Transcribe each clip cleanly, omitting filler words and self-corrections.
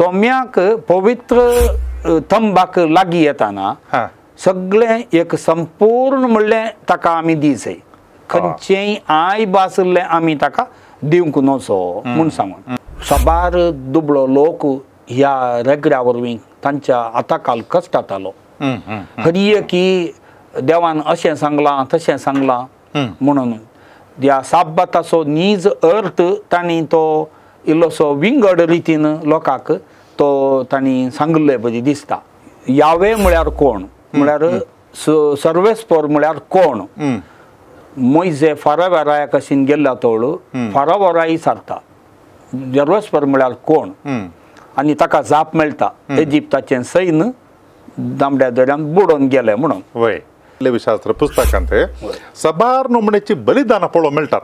सोम्याक पवित्र तंबाक लागीं येताना सगळें एक संपूर्ण म्हणलें ताका आमी दिसय खंयचेय आयब आशिल्लें आमी ताका दिवंक नजो म्हूण सांगून साबार दुबळो लोक ह्या रेगड्या वरवीं तांच्या हाताकाल कश्टातालो. हर की देवान अशें सांगलां तशें सांगलां म्हणून ह्या साबाताचो नीज अर्थ तांणी तो इल्लोसो विंगड रितीन लोकांक तो तांणी सांगिल्ले पळय दिसता. यावे म्हळ्यार कोण म्हळ्यार सर्वेस्पर म्हळ्यार कोण मोयजे फारावराया कशीन गेल्ल्या तोळ फारावराय सारता सर्वेस्पर म्हळ्यार कोण आनी ताका जाप मेळटा इजिप्ताचें सैन्य दामड्या दर्यान बुडोवन गेलें म्हणून. वय लेवीशास्त्र पुस्तकांत सबार नमुन्याची बलिदानां पळोवंक मेळटात.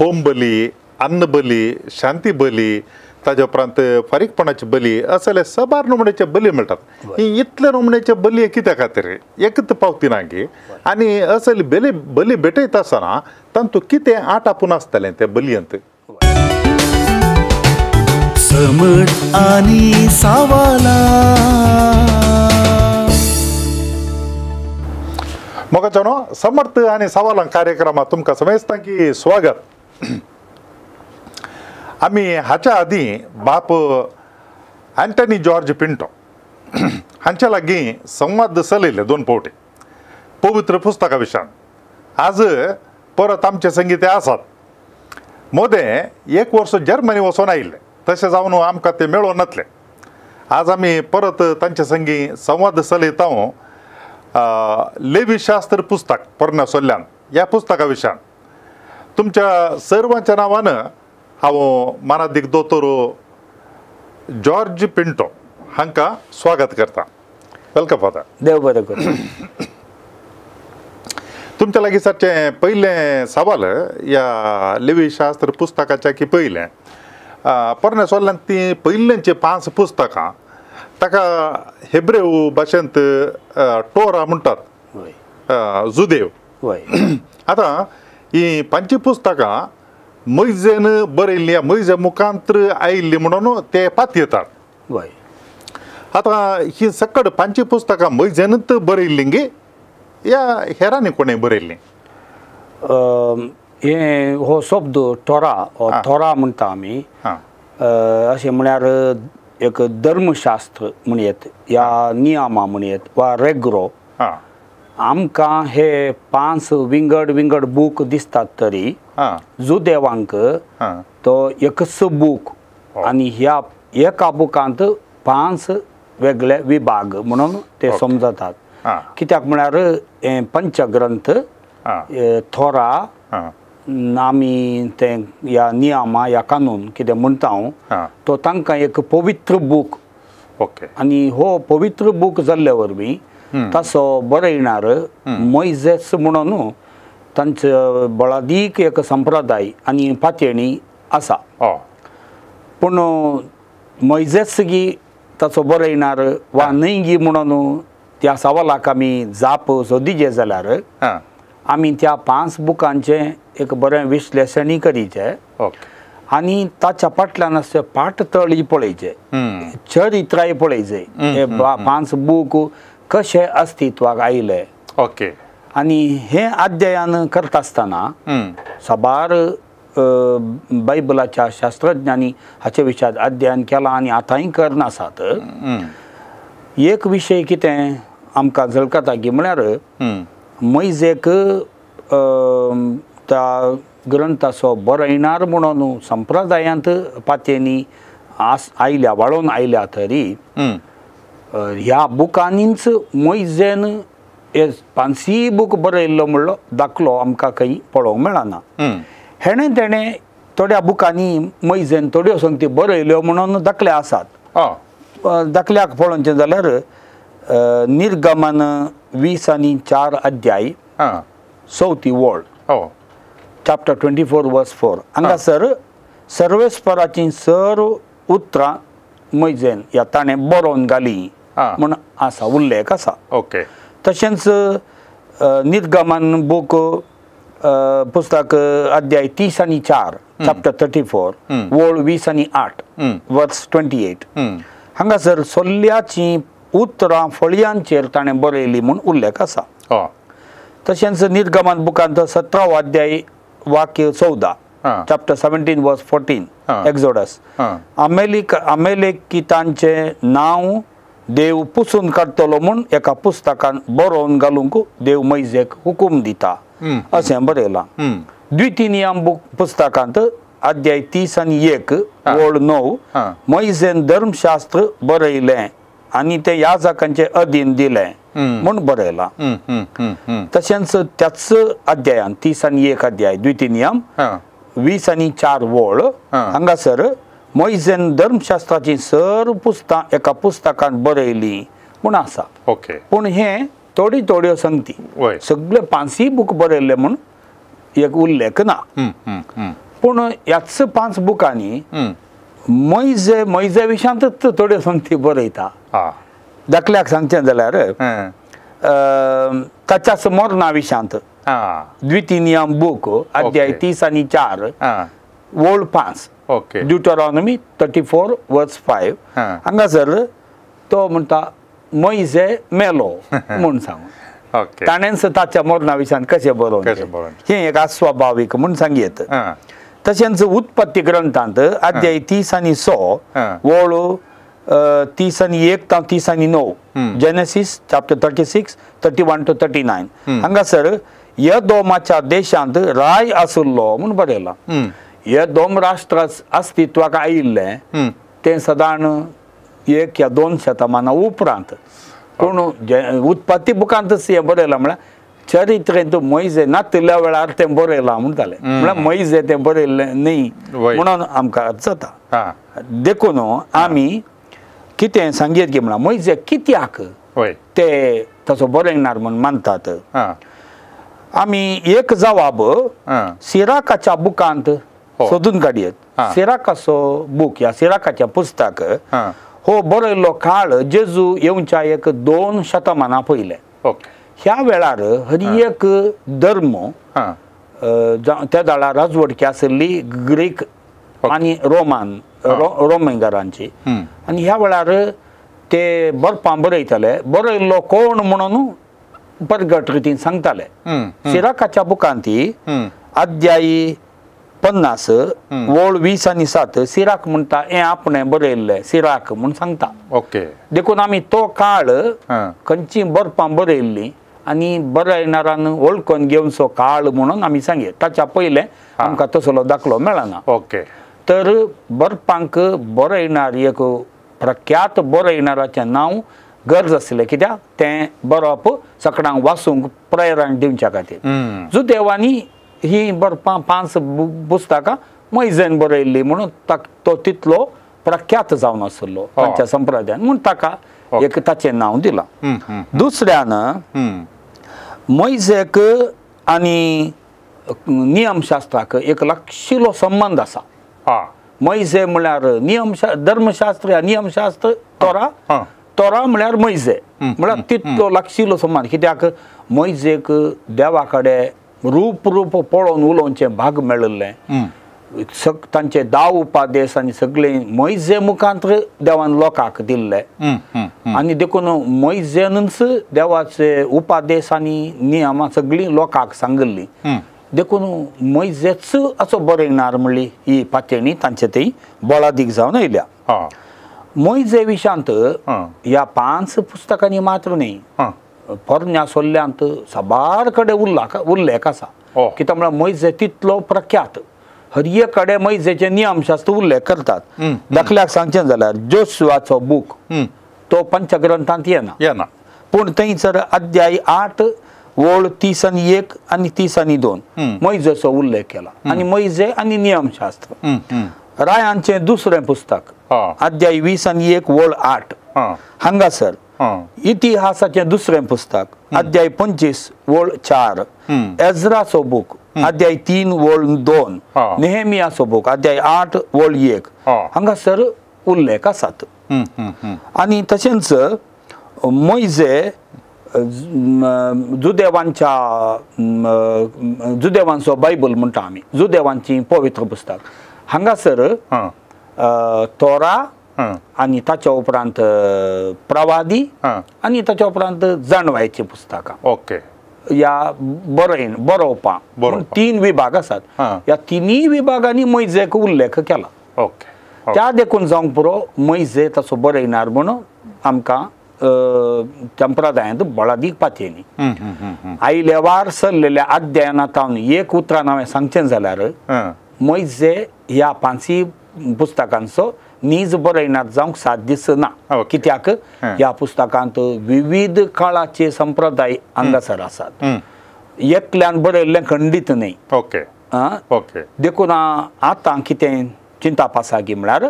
होम बली, अन्न बली, शांती बली, ताज्या उपरांत फारीकपणाची बली, असले सबार नमुन्याचे बली मेळटात. ही इतले नमुन्याचे बली कित्या खातीर एकच पावती ना गी आनी असली बली बली भेटयता आसतना तांतूं कितें आटापून आसतलें ते बलयेंत. समट आनी सावाला मोगाच्यानो समर्थ आनी सवालां कार्यक्रमात तुमकां समेस्तां की स्वागत. आमी हाच्या आदीं बाप अँटनी जॉर्ज पिंटो हांच्या लागीं संवाद चलयले दोन फावटी पवित्र पुस्तका विशयान. आज परत आमचे संगी ते आसात. मोदें एक वर्स जर्मनी वचोन आयिल्ले तशें जावन आमकां ते मेळोन नातले. आज आमी परत तांचे संगी संवाद चलयता लेवीशास्त्र पुस्तक पोरण्या सोल्ल्यान ह्या पुस्तका विशयान. तुमच्या सर्वांच्या नांवान हांव मानादीक दोतोर जॉर्ज पिंटो हांकां स्वागत करता. Welcome father. देव बरें करूं. तुमच्या लागीं सारचें पयलें सवाल ह्या लेवीशास्त्र पुस्तकाच्या की पयलें पोरण्या सोल्ल्यान तीं पयल्यांचीं 5 पुस्तकां ताका हेब्रेव भाशेंत टोरा म्हणटात, जुदेव. आतां ही 5 पुस्तकां मैजेन बरयल्ली, मैजे मुखांत्र आयिल्ली म्हणून ते पातयेतात. आतां ही सकड 5 पुस्तकां मैजेनूच बरयल्ली गी या हेरांनी कोणें बरयल्ली? हे हो शब्द टोरा थोरा म्हणटा आमी, अशें म्हळ्यार एक धर्मशास्त्र म्हणयेत या नियमां म्हणयेत वा रेग्रो. आमकां हे 5 विंगड विंगड बूक दिसतात तरी जुदेवांक तो एकच बूक आनी ह्या एका बुकांत 5 वेगळे विभाग म्हणून ते समजतात. कित्याक म्हळ्यार हे पंचग्रंथ थोरा आमी ते ह्या नियमा ह्या कानून कितें म्हणटा हांव तो तांकां एक पवित्र बूक. ओके. आनी हो पवित्र बूक जाल्ले वरवीं ताचो बरयणार मोयजेस म्हणून तांचो बळादीक एक संप्रदाय आनी पातयेणी आसा. पूण मोयजेस गी ताचो बरयणार वा न्हय गी म्हणून त्या सवालाक आमी जाप सोदीचे जाल्यार आमी त्या 5 बुकांचें एक बरें विश्लेशणूय करीचें आनी ताच्या फाटल्यान आसचे पाटतळी पळयचे, चरित्राय पळयचे, हे 5 बूक कशे अस्तित्वाक आयले. ओके. आनी हें अध्ययन करता आसतना साबार बायबलाच्या शास्त्रज्ञांनी हाचे विशयात अध्ययन केलां आनी आतांय करना आसात. एक विशय कितें आमकां झळकता की म्हळ्यार मैजेक त्या ग्रंथाचो बरयणार म्हणून संप्रदायांत पातयेनी आस आयल्या वाळोवन आयल्या तरी ह्या बुकांनीच मोयजेन हे 5 बूक बरयल्लो म्हणलो दाखलो आमकां खंय पळोवंक मेळना. हेणें तेणें थोड्या बुकांनी मोयजेन थोड्यो संगती बरयल्यो म्हणून दाखले आसात. दाखल्याक पळोवचें जाल्यार निर्गमन 20 आणि 4 अध्याय चवथी वळ, चॅप्टर 24 वर्स 4 हांगासर सर्वेस्पराचीं सर्व उतरां मोयजेन ह्या ताणें बरोवन घाली म्हूण आसा, उल्लेख आसा. ओके. तशेंच निर्गमन बूक पुस्तक अध्याय 30 आणि 4, चॅप्टर 34 वळ 20 आणि 8, वर्स 28, हांगासर सोल्ल्याचीं उतरां फळयांचेर ताणें बरयली म्हूण उल्लेख आसा. तशेंच निर्गमन बुकांत 17वो अध्याय वाक्य 14, चॅप्टर 17 वर्स 14, एक्झोडस, अमेलेकितांचें नांव देव पुसून काडटलो म्हूण एका पुस्तकान बरोवन घालूंक देव मैजेक हुकूम दिता अशें बरयलां. द्वितीनियम बुक पुस्तकांत अध्याय 31 ओळ 9 मैजेन धर्मशास्त्र बरयलें आनी तें याजकांचे अधीन दिलें म्हूण बरयलां. तशेंच त्याच अध्यायान 31 अध्याय द्वितीनियम 20 आणि 4 वळ हांगासर मोयजेन धर्मशास्त्राची सर्व पुस्तकां एका पुस्तकान बरयली म्हूण आसा. ओके. पूण हें थोडी थोड्यो संगती, सगळे पांचय बूक बरयल्ले म्हूण एक उल्लेख ना. पूण ह्याच 5 बुकांनी मोयजे मोयजे विशयांतच थोड्यो संगती बरयता. दाखल्याक सांगचें जाल्यार ताच्याच मरणा विशयांत द्वितीनियम बूक अध्याय 30 आणि 4 ओळ 5, ड्युटरॉनॉमी 34 वर्स 5, हांगासर तो म्हणटा मोयजे मेलो म्हूण सांगून ताणेंच ताच्या मरणा विशयांत कशें बरोवन हें एक अस्वाभावीक म्हूण सांगयेत. तशेंच उत्पत्ती ग्रंथांत अध्याय 30 आणि 6 ओळ 31 तां 39, Genesis chapter 36 31 to 39, हांगासर यदोमाच्या देशांत राय आशिल्लो म्हूण बरयलां. यदोम राष्ट्र अस्तित्वाक आयिल्लें तें सदांच 1 या 2 शतमानां उपरांत. पूण उत्पत्ती बुकांतच हें बरयलां म्हळ्यार चरित्रेंत मोयजे नातिल्ल्या वेळार तें बरयलां म्हूण जालें, म्हळ्यार मोयजे तें बरयल्लें न्ही म्हणून आमकां जाता. देखून आमी कितें सांगयत की म्हळ्यार मोयजे कित्याक ते तसो बरयणार म्हूण मानतात. आमी एक जवाब सिराकाच्या बुकांत सोदून काडयत. सिराकाचो बूक ह्या सिराकाचें पुस्तक हो बरयल्लो काळ जेजू येवच्या 1-2 शतमानां पयलें. ह्या वेळार हर एक धर्म त्या वेळार राजवटकी आशिल्ली ग्रीक आनी रोमान रोमेंगरांची, आनी ह्या वेळार ते बरपां बरयताले. बरयल्लो कोण म्हणून परगट रितीन सांगताले. सिराकाच्या बुकांत अध्यायी 50 ओळ 20 आणि 7 सिराक म्हणटा हें आपणें बरयल्लें सिराक म्हूण सांगता. ओके. देखून आमी तो काळ खंयची बरपां बरयल्लीं आनी बरयणारान वळखून घेवचो काळ म्हणून आमी सांगयत. ताच्या पयलें आमकां तसलो दाखलो मेळना. ओके. तर बरपांक बरयणार एक प्रख्यात बरयणाराचें नांव गरज आसलें, कित्याक तें बरोवप सगळ्यांक वाचूंक प्रेरण दिवच्या खातीर. जुदेवांनी ही बरपां 5 पुस्तकां मोयजेन बरयल्ली म्हणून तो तितलो प्रख्यात जावन आशिल्लो तांच्या संप्रदायान म्हूण ताका एक ताचें नांव दिलां. दुसऱ्यान मोयजेक आनी नियमशास्त्राक एक लागशिल्लो संबंद आसा. मोयजे म्हळ्यार नियम धर्मशास्त्र या नियमशास्त्र, तोरा तोरा म्हळ्यार मोयजे, म्हळ्यार तितलो लागशिल्लो संबंद. कित्याक मोयजेक देवा कडेन रूप रूप पळोवन उलोवचें भाग मेळिल्लें. तांचे 10 उपादेश आनी सगळे मोयजे मुखांत देवान लोकांक दिल्ले आनी देखून मोयजेनूच देवाचे उपादेश आनी नियमां सगळीं लोकांक सांगिल्लीं. देखून मोयजेच असो बरयणार म्हणली ही पातयणी तांचे थंय बळादीक जावन आयल्या. मोयजे विशयांत ह्या 5 पुस्तकांनी मात्र न्ही, पोरण्या सोल्ल्यांत साबार कडेन उल्लेख आसा. कित्याक म्हळ्यार मोयजे तितलो प्रख्यात, हर एक कडेन मोयजेचे नियमशास्त्र उल्लेख करतात. दाखल्याक सांगचें जाल्यार जोशुआचो बूक तो पंचग्रंथांत येना, पूण थंयसर अध्याय 8 ओळ 31 आनी 32 मोयजेचो उल्लेख केला आनी मोयजे आनी नियमशास्त्र. रायांचें दुसरें पुस्तक अध्याय 20 आणि 1 ओळ 8 हांगासर, इतिहासाचें दुसरें पुस्तक अध्याय 25 ओळ 4, एज्राचो बूक अध्याय 3 ओळ 2, नेहेमियाचो बूक अध्याय 8 ओळ 1 हांगासर उल्लेख आसात. आनी तशेंच मोयजे जुदेवांच्या जुदेवांचो बायबल म्हणटा आमी, जुदेवांची पवित्र पुस्तक हांगासर तोरा आनी ताच्या उपरांत प्रवादी आनी ताच्या उपरांत जाणवायची पुस्तकां. ओके. ह्या बरयन बरोवपां 3 विभाग आसात. ह्या तिनूय विभागांनी मोयजेक उल्लेख केला. ओके. त्या देखून जावंक पुरो मोयजे तसो बरयणार म्हणून आमकां संप्रदायांत बळादीक पातयेनी. आयलेवार सरलेल्या अध्ययनांत एक उतरान हांवें सांगचें जाल्यार मोयजे ह्या 5 पुस्तकांचो नीज बरयणार जावंक साध्य ना. कित्याक ह्या पुस्तकांत विविध काळाचे संप्रदाय हांगासर आसात. एकल्यान बरयल्लें खंडीत न्हय. ओके. ओके. देखून आतां कितें चिंताप आसा की म्हळ्यार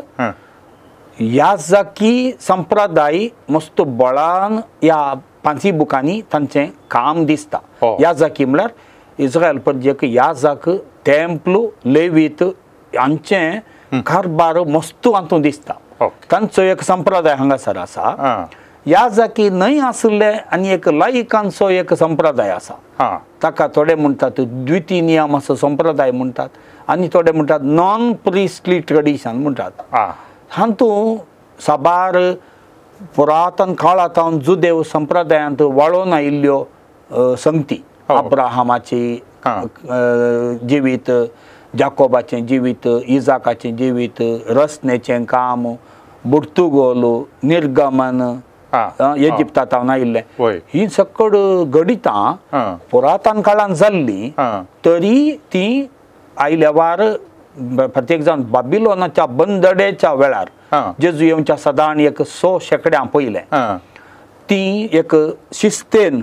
याजकी संप्रदाय मस्त बळान ह्या 5 बुकांनी तांचें काम दिसता. याजकी म्हळ्यार इस्रायल परजेक याजक टेम्पल लेवीत हांचें कारबार मस्त हातूंत दिसता. तांचो एक संप्रदाय हांगासर आसा. याजकी न्हय आशिल्ले आनी एक लायकांचो एक संप्रदाय आसा. ताका थोडे म्हणटात द्वितीय नियम असो संप्रदाय म्हणटात आनी थोडे म्हणटात नॉन प्रिस्टली ट्रेडिशन म्हणटात. हातूंत साबार पुरातन काळांत जुदेव संप्रदायांत वाळोवन आयिल्ल्यो संगती, अब्राहमाची जिवीत, जाकोबाचें जिवीत, इजाकाचें जिवीत, रचनेचें काम, बुर्तुगोल, निर्गमन, इजिप्तांत आयिल्लें, ही सकड घडितां पुरातन काळांत जाल्लीं तरी ती आयल्यावार प्रत्येक जावन बाबिलोनाच्या बंदडेच्या वेळार जेजू येवच्या सदां एक 100 शेंकड्यां पयलें ती एक शिस्तेन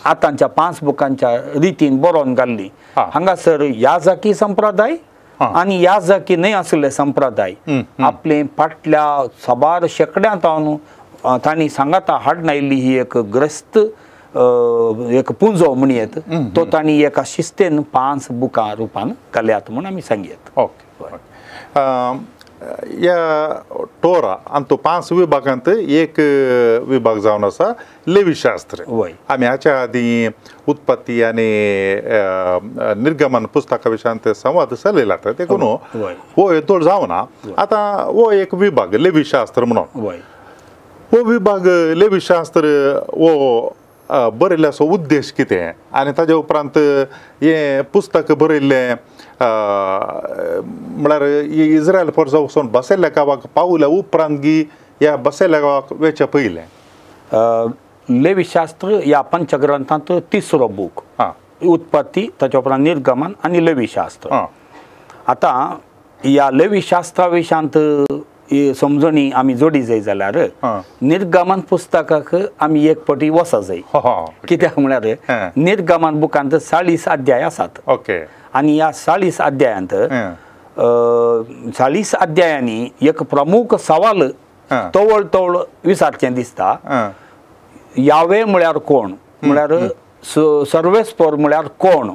आतांच्या 5 बुकांच्या रितीन बरोवन घाल्ली. हांगासर याजकी संप्रदाय आनी याजकी न्हय आशिल्ले संप्रदाय आपले फाटल्या साबार शेंकड्यांत तांणी सांगाता हाडून आयिल्ली ही एक ग्रस्त एक पुंजो म्हणयेत तो तांणी एका शिस्तेन 5 बुकां रुपान घाल्यात म्हूण आमी सांगयेत. ओके. ह्या टोरा आनी 5 विभागांत एक विभाग जावन आसा लेवीशास्त्र. आमी हाच्या आदीं उत्पत्ती आनी निर्गमन पुस्तका विशयांत संवाद चलयला देखून हो येदोळ जावना. आतां हो एक विभाग लेवीशास्त्र म्हणून हो विभाग लेवीशास्त्र हो बरयल्ल्याचो उद्देश कितें आनी ताजे उपरांत हें पुस्तक बरयल्लें म्हळ्यार इस्रायल परसा वचून बसयल्ल्या गांवाक पावल्या उपरांत गी ह्या बसयल्ल्या गांवाक वेच्या पयलें? लेवीशास्त्र ह्या पंचग्रंथांत 3रो बूक. उत्पत्ती, ताच्या उपरांत निर्गमन आनी लेवीशास्त्र. आतां ह्या लेवीशास्त्रा विशयांत समजणी आमी जोडी जाय जाल्यार निर्गमन पुस्तकाक आमी एक पटी वसा जाय. कित्याक म्हळ्यार निर्गमन बुकांत 40 अध्याय आसात. ओके. आनी ह्या 40 अध्यायांत 40 अध्यायांनी एक प्रमुख सवाल तवळ तवळ विचारचें दिसता. यावे म्हळ्यार कोण, म्हळ्यार सर्वेस्पर म्हळ्यार कोण.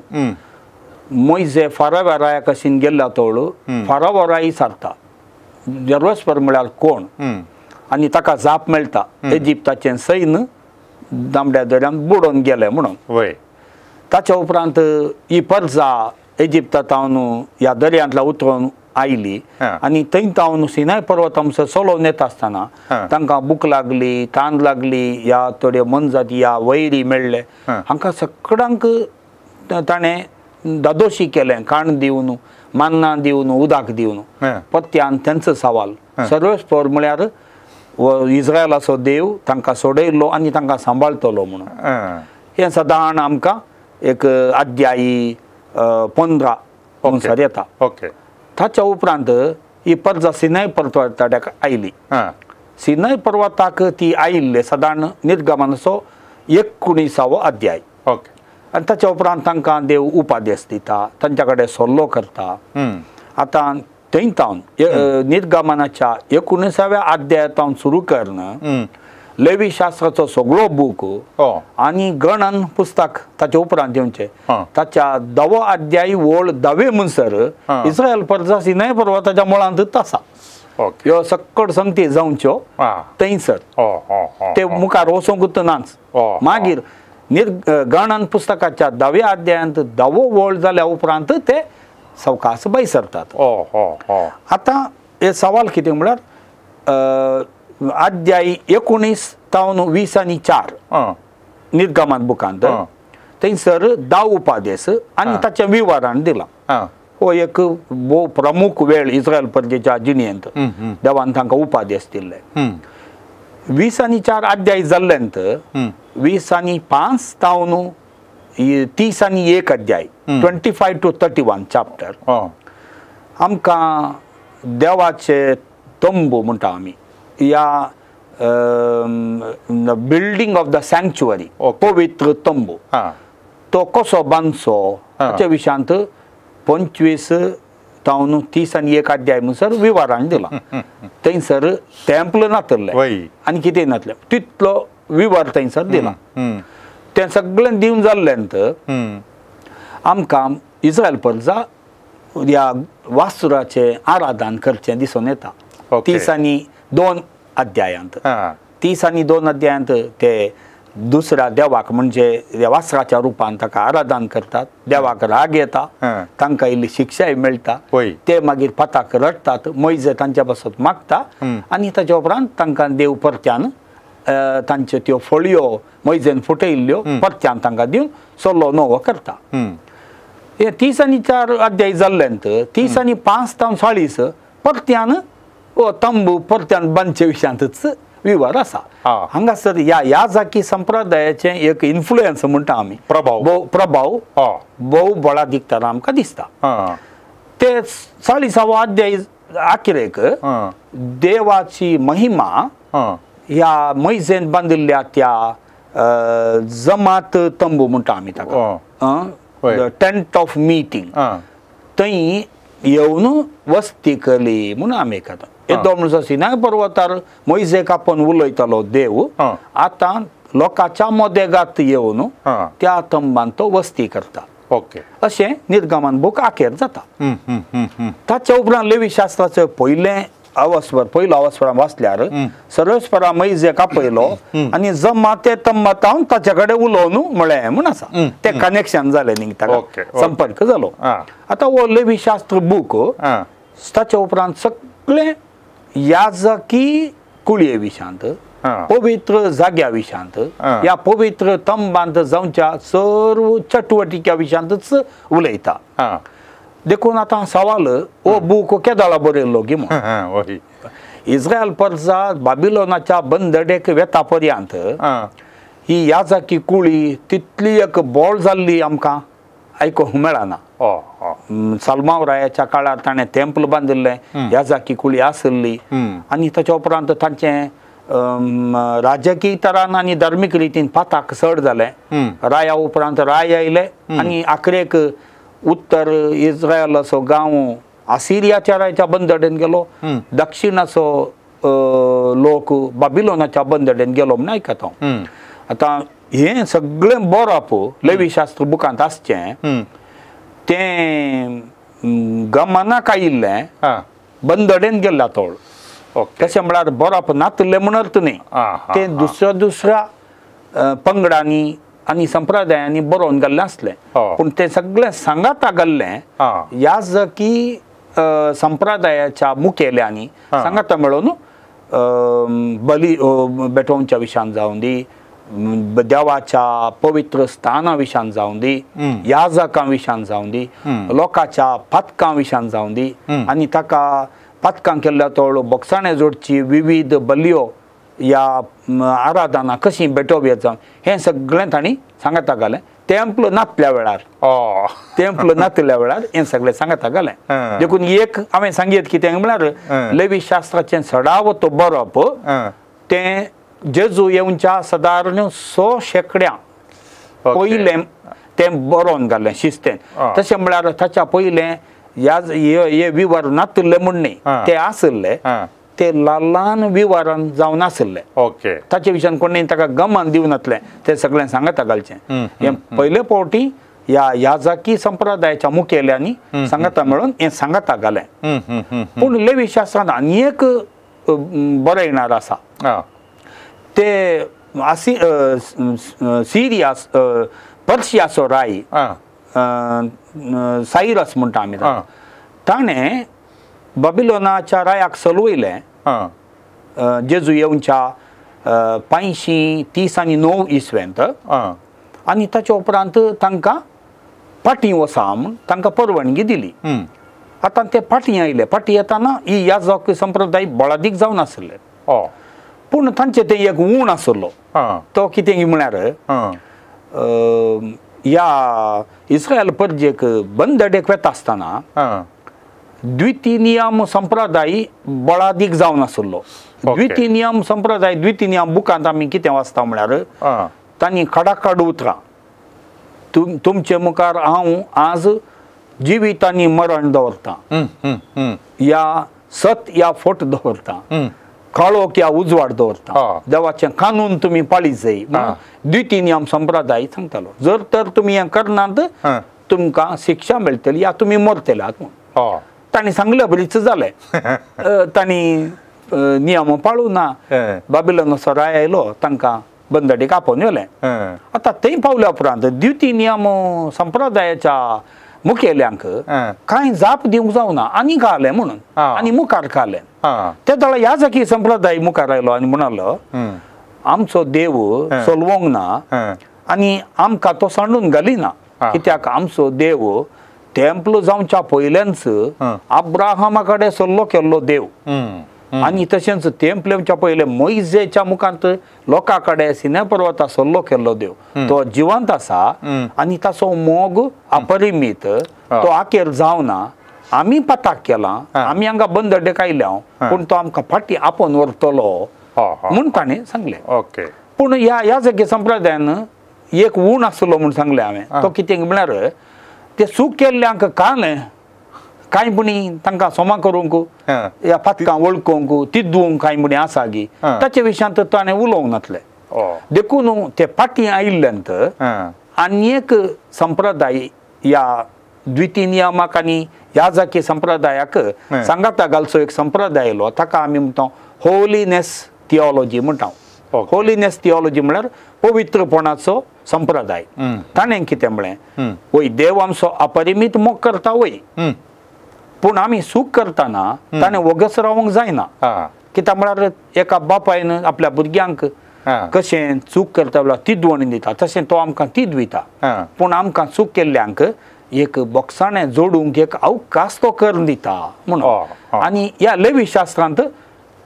मोयजे फाराव्या राया कशीन गेल्ल्या तवळ फारावो राय विचारता सर्वेस्पर म्हळ्यार कोण आनी ताका जाप मेळटा इजिप्ताचें सैन्य दामड्या दर्यान बुडोवन गेलें म्हणून. ताच्या उपरांत ही परजा इजिप्तांत ह्या दर्यांतल्या उतरून आयली आनी थंय तावन सिनाय पर्वत आमचो चलोवन येता आसतना तांकां भूक लागली, तान लागली, ह्या थोड्यो मनजाती ह्या वैरी मेळ्ळे. हांकां सगळ्यांक ताणें दादोशी केलें, काण दिवन, मान्नां दिवन, उदक दिवन. परत्यान तेंचो सवाल सर्वेस्पर म्हळ्यार इस्रायलाचो देव तांकां सोडयलो आनी तांकां सांबाळटलो म्हणून. हें सदां आमकां एक अध्यायी 15 म्हणसर येता. ओके. ताच्या उपरांत ही परजा सिनाय पर्वताक आयली. सिनाय पर्वताक ती आयिल्ले सदां निर्गमनाचो 19वो अध्याय. ओके. आनी ताच्या उपरांत तांकां देव उपादेश दिता, तांच्या कडेन सल्लो करता. आतां थंय तावन निर्गमनाच्या 19व्या अध्यायातावन सुरू करून लेवीशास्त्राचो सगळो बूक आनी गणन पुस्तक ताच्या उपरांत येवचें ताच्या 10वो अध्याय वळ 10वे म्हणसर इस्रायल परजा सिनाय पर्वताच्या मुळांतच आसा. ह्यो सक्कड संगती जावच्यो थंयसर ते मुखार वचोंकूच नाच. मागीर गणन पुस्तकाच्या 10व्या अध्यायांत 10वो वळ जाल्या उपरांत ते सवकास भायर सरतात. आतां हे सवाल कितें म्हळ्यार अध्याय 19 तावन 20 आनी 4 निर्गमन बुकांत थंयसर 10 उपादेश आनी ताचें विवरण दिलां. हो एक भोव प्रमुख वेळ इस्रायल प्रजेच्या जिणेंत देवान तांकां उपादेश दिल्ले. 20 आनी 4 अध्याय जाल्ल्यांत 20 आनी 5 तावन 30 आनी 1 अध्याय 25 to 31 chapter आमकां देवाचे तंबू म्हणटा आमी ह्या बिल्डींग ऑफ the सँक्च्युअरी पवित्र तंबू तो कसो बांदचो हाच्या विशयांत 25 तावन 30 आनी 1 अध्याय म्हणसर विवरण दिलां. थंयसर टेम्पल नातलें आनी कितें नातलें तितलो विवर थंयसर दिला. तें सगळें दिवन जाल्ल्यांत आमकां इस्रायल प्रजा ह्या वास्तुराचें आराधन करचें दिसून येता. 30 आनी 2 अध्यायांत 30 आनी 2 अध्यायांत ते दुसऱ्या देवाक म्हणजे वासराच्या रुपान ताका आराधन करतात. देवाक राग येता, तांकां इल्ली शिक्षाय मेळटा, ते मागीर पाताक रडटात, मोयजे तांच्या पासत मागता आनी ताच्या उपरांत तांकां देव परत्यान तांच्यो त्यो फळयो मोयजेन फुटयल्ल्यो परत्यान तांकां दिवन सल्लो नवो करता. हे 30 आनी 4 अध्याय जाल्ल्यांत 30 आनी 5 तावन 40 परत्यान तंबू परत्यान बांदचे विशयांतच विवर आसा. हांगासर ह्या याजाकी संप्रदायाचें एक इन्फ्लुयन्स म्हणटा आमी प्रभाव प्रभाव भोव बळा दिकतना आमकां दिसता. ते 40वो अध्याय आखिरेक देवाची महिमा ह्या मैजेन बांदिल्ल्या त्या जमात तंबू म्हणटा आमी ताका टेंट ऑफ मिटींग थंय येवन वस्ती केली म्हणून आमी खाता. येदो म्हणसर सिनाय पर्वतार मोयजेक आपोवन उलयतालो देव आतां लोकांच्या मदेगात येवन त्या तंबान तो वस्ती करता. ओके अशें निर्गमन बूक आखेर जाता. ताच्या उपरांत लेवी शास्त्राचें पयलें अवस्वर पयलो अवस्वर वाचल्यार सर्वेस्परा मोयजेक आपयलो आनी जमाते तंबातावन ताच्या कडेन उलोवन म्हळें म्हूण आसा. तें कनेक्शन जालें न्ही ताका संपर्क जालो. आतां हो लेवी शास्त्र बूक ताच्या उपरांत सगळें याजकी कुळये विशयांत पवित्र जाग्या विशयांत ह्या पवित्र तंबांत जावच्या सर्व चटवटिक्या विशयांतच उलयता. देखून आतां सवाल हो बूक केदोळा बरयल्लो गी म्हूण इस्रायल परजा बाबिलोनाच्या बंदडेक वेता पर्यंत ही याजकी कुळी तितली एक बोळ जाल्ली आमकां आयकूंक मेळना. सालमाव रायाच्या काळार ताणें टेम्पल बांदिल्लें, याजाकी कुळी आसली आनी ताच्या उपरांत तांचें राजकीय तरान आनी धार्मीक रितीन पाताक चड जालें. राया उपरांत राय आयले आनी आखरेक उत्तर इस्रायलाचो गांव आसिरियाच्या रायाच्या बंदडेन गेलो, दक्षिणाचो लोक बाबिलोनाच्या बंदडेन गेलो म्हूण आयकता हांव. आतां हें सगळें बरोवप लेवी शास्त्र बुकांत आसचें तें गमनाक आयिल्लें बंदडेन गेल्ल्या तोळ. तशें म्हळ्यार बरोवप नातलें म्हूण अर्थ न्ही, तें दुसऱ्या दुसऱ्या पंगडांनी आनी संप्रदायांनी बरोवन गेल्लें आसलें पूण तें सगळें सांगाता गेल्लें याजकी संप्रदायाच्या मुखेल्यांनी सांगाता मेळोवन बली भेटोवच्या विशयान जावं दी, देवाच्या पवित्र स्थाना विशयान जावं दी, याजकां विशयान जावं दी, लोकांच्या पातकां विशयान जावं दी आनी ताका पातकां केल्ल्या तोळ बोगसाणें जोडची विविध बलयो ह्या आराधना कशी भेटोवया जावन हें सगळें तांणी सांगाता घालें. टेम्पल नातल्या वेळार टेम्पल नातल्या वेळार हें सगळें सांगाता घालें. देखून एक हांवें सांगीत कितें म्हळ्यार लेवी शास्त्राचें चडावत बरोवप तें जेजू येवच्या सादारण 100 शेंकड्यां पयलें तें बरोवन घालें शिस्तेन. तशें म्हळ्यार ताच्या पयलें ह्या हे विवर नातले म्हूण न्ही, ते आशिल्ले ते ल्हान विवरण जावन आशिल्ले. ओके ताचे विशयान कोणी ताका गमन दिवनातलें, तें सगळें सांगाता घालचें. हें पयले फावटी ह्या याजकी संप्रदायाच्या मुखेल्यांनी सांगाता मेळून हें सांगाता घालें. पूण लेवी शास्त्रांत आनी एक बरयणार आसा ते सिरिया पर्शियाचो राय सायरस म्हणटा आमी, ताणें बाबिलोनाच्या रायाक सलवयलें जेजू येवच्या 539 इसवेंत आनी ताच्या उपरांत तांकां फाटीं वसा म्हूण तांकां परवानगी दिली. आतां ते फाटीं आयले. फाटीं येताना ही याजक संप्रदाय बळादीक जावन आसले. पूण तांचे ते एक ऊण आसलो तो कितें म्हळ्यार ह्या इस्रायल परजेक बंदडेक वता आसतना द्वितीय नियम संप्रदाय बळादीक जावन आसलो. द्वितीय नियम संप्रदाय द्वितीय नियम बुकांत आमी कितें वाचता म्हळ्यार तांणी खडाखड उतरां तुमचे मुखार हांव आज जिवीत आनी मरण दवरता, या सत या फट दवरता, काळोख या उजवाड दवरता, देवाचें कानून तुमी पाळी जाय. द्वितीय नियम संप्रदाय सांगतालो जर तर तुमी हें करनात तुमकां शिक्षा मेळटली या तुमी मरतले म्हूण. तांणी सांगले बरीच जालें. तांणी नियम पाळूं ना. बाबिलोनाचो राय आयलो तांकां बंदडीक आपोवन व्हेलें. आतां थंय पावल्या उपरांत द्वितीय नियम संप्रदायाच्या मुखेल्यांक कांय जाप दिवंक जावना आनी घालें म्हणून आनी मुखार घालें. ते दळा याजकी संप्रदाय मुखार आयलो आनी म्हणालो आमचो देव चलवंक ना आनी आमकां तो सांडून घालिना, कित्याक आमचो देव टेम्पल जावच्या पयल्यानच अब्राहमा कडेन सल्लो केल्लो देव आनी तशेंच टेम्पल येवच्या पयलें मोयजेच्या मुखांत लोकां कडेन सिने पर्वता सल्लो केल्लो देव तो जिवंत आसा आनी ताचो मोग अपरिमीत, तो आखेर जावना. आमी पताक केला, आमी हांगा बंदडेक आयल्या पूण तो आमकां फाटीं आपोवन व्हरतलो म्हूण ताणें सांगलें. पूण ह्या याजकी संप्रदायान एक ऊण आसलो म्हूण सांगलें हांवें. तो कितें म्हळ्यार ते चूक केल्ल्यांक कालें कांय पुणी तांकां सोमा करूंक या पातकां वळखूंक तिद्दूंक कांय पुणी आसा गी ताचे विशयांत ताणें उलोवंक नासलें. देखून ते फाटीं आयिल्ल्यान आनी एक संप्रदाय ह्या द्वितीय नियमाक आनी याजकी संप्रदायाक सांगाता घालचो एक संप्रदाय आयलो ताका आमी म्हणटा होलीनेस थियोलॉजी म्हणटा. होलीनेस थियोलॉजी म्हळ्यार पवित्रपणाचो संप्रदाय. ताणें कितें म्हळें, वय देव आमचो अपरिमीत मोग करता वय, पूण आमी चूक करतना ताणें वगस रावंक जायना. कित्याक म्हळ्यार एका बापायन आपल्या भुरग्यांक कशें चूक करता जाल्यार तिद्वण दिता तशें तो आमकां तिद्विता, पूण आमकां चूक केल्ल्यांक एक बोक्साणें जोडूंक एक अवकाश तो करून दिता म्हणून. आनी ह्या लेवी शास्त्रांत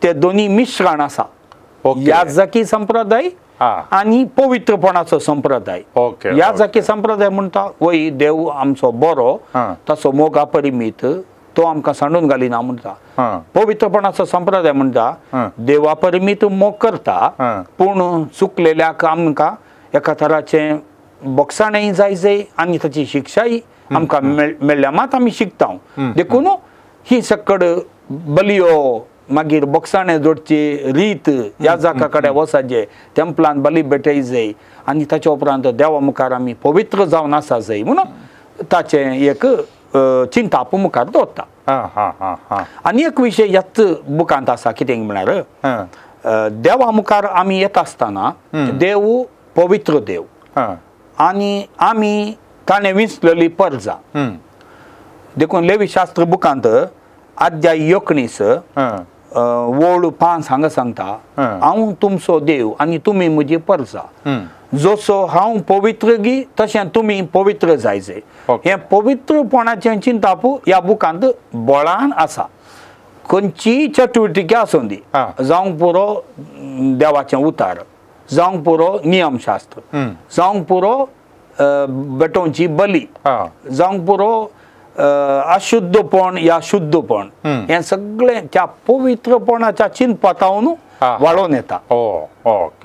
ते दोनी मिश्रण आसा, याजकी संप्रदाय आनी पवित्रपणाचो संप्रदाय. याजकी संप्रदाय म्हणटा वय देव आमचो बरो ताचो मोग अपरिमीत तो आमकां सांडून घालिना म्हणटा. पवित्रपणाचो संप्रदाय म्हणटा देवा परिमीत मोग करता पूण चुकलेल्याक आमकां एका तराचें बोक्साणेंय जाय जाय आनी ताची शिक्षाय आमकां मेळ्ळ्या मात आमी शिकता. देखून ही सकड बलियो मागीर बोक्साणें जोडची रीत याजका कडेन वचपाचें टेम्पलान बली भेटय जाय आनी ताच्या उपरांत देवा मुखार आमी पवित्र जावन आसा जाय म्हणून ताचें एक चिंताप मुखार दवरता. आनी एक विशय ह्याच बुकांत आसा कितें म्हळ्यार देवा मुखार आमी येता आसतना देव पवित्र देव आनी आमी ताणें विंचलेली परजा. देखून लेवी शास्त्र बुकांत अध्याय 19 ओळ 5 हांगा सांगता हांव तुमचो देव आनी तुमी म्हजी परजा, जसो हांव पवित्र गी तशें तुमी पवित्र जायचे. हें पवित्रपणाचें चिंताप ह्या बुकांत बळान आसा. खंयचीय चटुवटिके आसूं दी, जावंक पुरो देवाचें उतार, जावंक पुरो नियमशास्त्र, जावंक पुरो बेटोवची बली, जावंक पुरो अशुद्धपण या शुद्धपण, हें सगळें त्या पवित्रपणाच्या चिंतपातावन वाळोवन येता.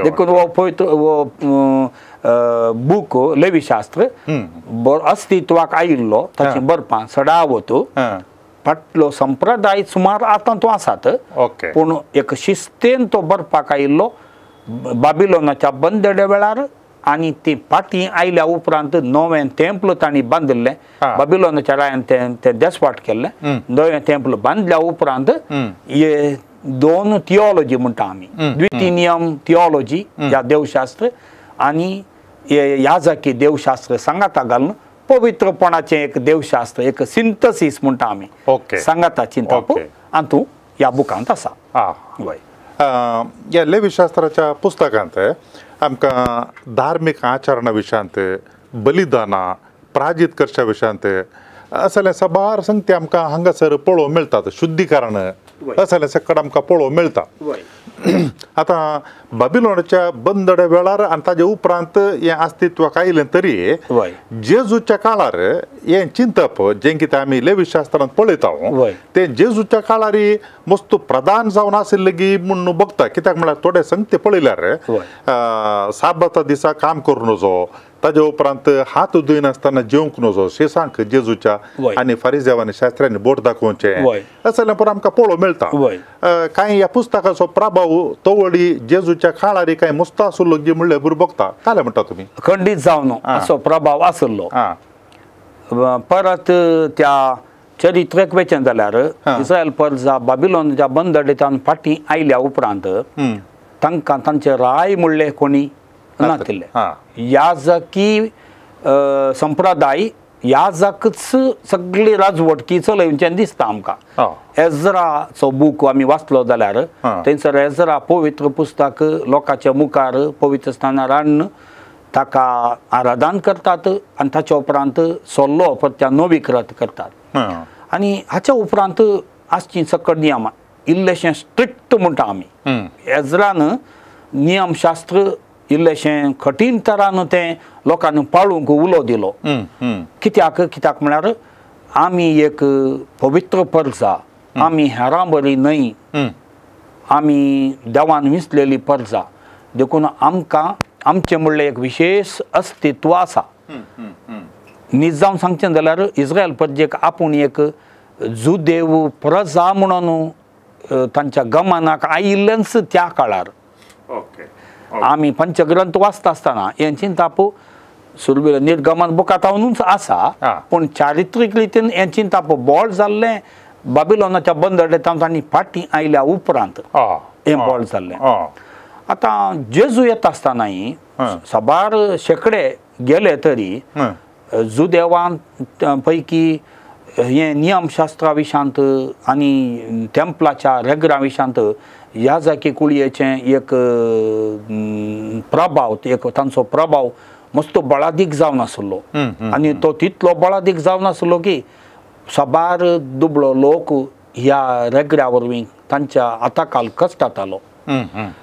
देखून हो पवित्र हो बूक लेवीशास्त्र अस्तित्वाक आयिल्लो ताचीं बरपां सडावत फाटलो संप्रदाय सुमार आतां तो आसात, पूण एक शिस्तेन तो बरपाक आयिल्लो बाबिलोनाच्या बंदडे वेळार आनी ती फाटीं आयल्या उपरांत नवें टेम्पल तांणी बांदिल्लें. बाबिलोनाच्या रायान तें देसवाट केल्लें. नवें टेम्पल बांदल्या उपरांत हे दोन थियोलॉजी म्हणटा आमी, द्वितीय नियम थियोलॉजी ह्या देवशास्त्र आनी याजकी देवशास्त्र सांगाता घालून पवित्रपणाचें एक देवशास्त्र, एक सिंथसीस म्हणटा आमी, सांगाता चिंतप हातूंत ह्या बुकांत आसा. वय ह्या लेवीशास्त्राच्या पुस्तकांत आमकां धार्मीक आचरणा विशयांत, बलिदानां, प्राजीत करच्या विशयांत असले साबार संगती आमकां हांगासर पळोवंक मेळटात. शुद्धीकरण असले सकट आमकां पळोवंक मेळटा. आतां बाबिलोनाच्या बंदड्या वेळार आनी ताजे उपरांत हें अस्तित्वाक आयलें तरी जेजूच्या काळार हें चिंतप जें कितें आमी लेवीशास्त्रांत पळयता तें जेजूच्या काळार मस्त प्रधान जावन आशिल्लें गी म्हूण बघता. कित्याक म्हळ्यार थोडे संगती पळयल्यार साबाता दिसा काम करूं नजो, ताजे उपरांत हात धुयनासतना जेवंक नजो, शेसांक जेजूच्या आनी फारिजेवांनी शास्त्र्यांनी बोट दाखोवचें असलें पूण आमकां पळोवंक मेळटा. कांय ह्या पुस्तकाचो प्रभाव तवळी जेजूच्या काळार कांय मस्त आसलो गी म्हणलें बरोबर बघता. काय म्हणटा तुमी? खंडीत जावन असो प्रभाव आसलो. परत त्या चरित्रेक वेचें जाल्यार इस्रायल परजा बाबिलोनाच्या बंदडेंतल्यान फाटीं आयल्या उपरांत तांकां तांचे राय म्हणले कोणी नातिल्ले. याजकी संप्रदाय याजकच सगळी राजवटकी चलयचें दिसता आमकां. एजराचो बूक आमी वाचलो जाल्यार थंयसर एजरा पवित्र पुस्तक लोकांच्या मुखार पवित्र स्थानार हाडून ताका आराधन करतात आनी ताच्या उपरांत सोल्लो परत्या नवीकृत करतात. आनी हाच्या उपरांत आसचीं सकट नियमां इल्लेशें स्ट्रिक्ट म्हणटा आमी. एजरान नियमशास्त्र इल्लेशें कठीण तरान तें लोकांनी पाळूंक उलो दिलो. कित्याक? कित्याक म्हळ्यार आमी एक पवित्र परजा, आमी हेरां बरी न्हय, आमी देवान विंचलेली परजा, देखून आमकां आमचें म्हणलें एक विशेश अस्तित्व आसा. नीज जावन सांगचें जाल्यार इस्रायल परजेक आपूण एक जुदेव प्रजा म्हणून तांच्या गमनाक आयिल्लेंच त्या काळार. आमी पंचग्रंथ वाचता आसतना हें चिंताप सुरवेक निर्गमन बुकांतूच आसा, पूण चारित्रीक रितीन हें चिंताप बोळ जाल्लें बाबिलोनाच्या बंदडेंत तांणी फाटीं आयल्या उपरांत हें बोळ जाल्लें. आतां जेजू येता आसतनाय साबार शेंकडे गेले तरी जुदेवां पैकी हें नियमशास्त्रा विशांत आनी टेम्पलाच्या रेगरा विशांत याजकी कुळयेचें एक प्रभाव, एक तांचो प्रभाव मस्त बळादीक जावन आसलो. आनी तो तितलो बळादीक जावन आसलो की साबार दुबळो लोक ह्या रेगरा वरवीं तांच्या हाताखाल कश्टातालो.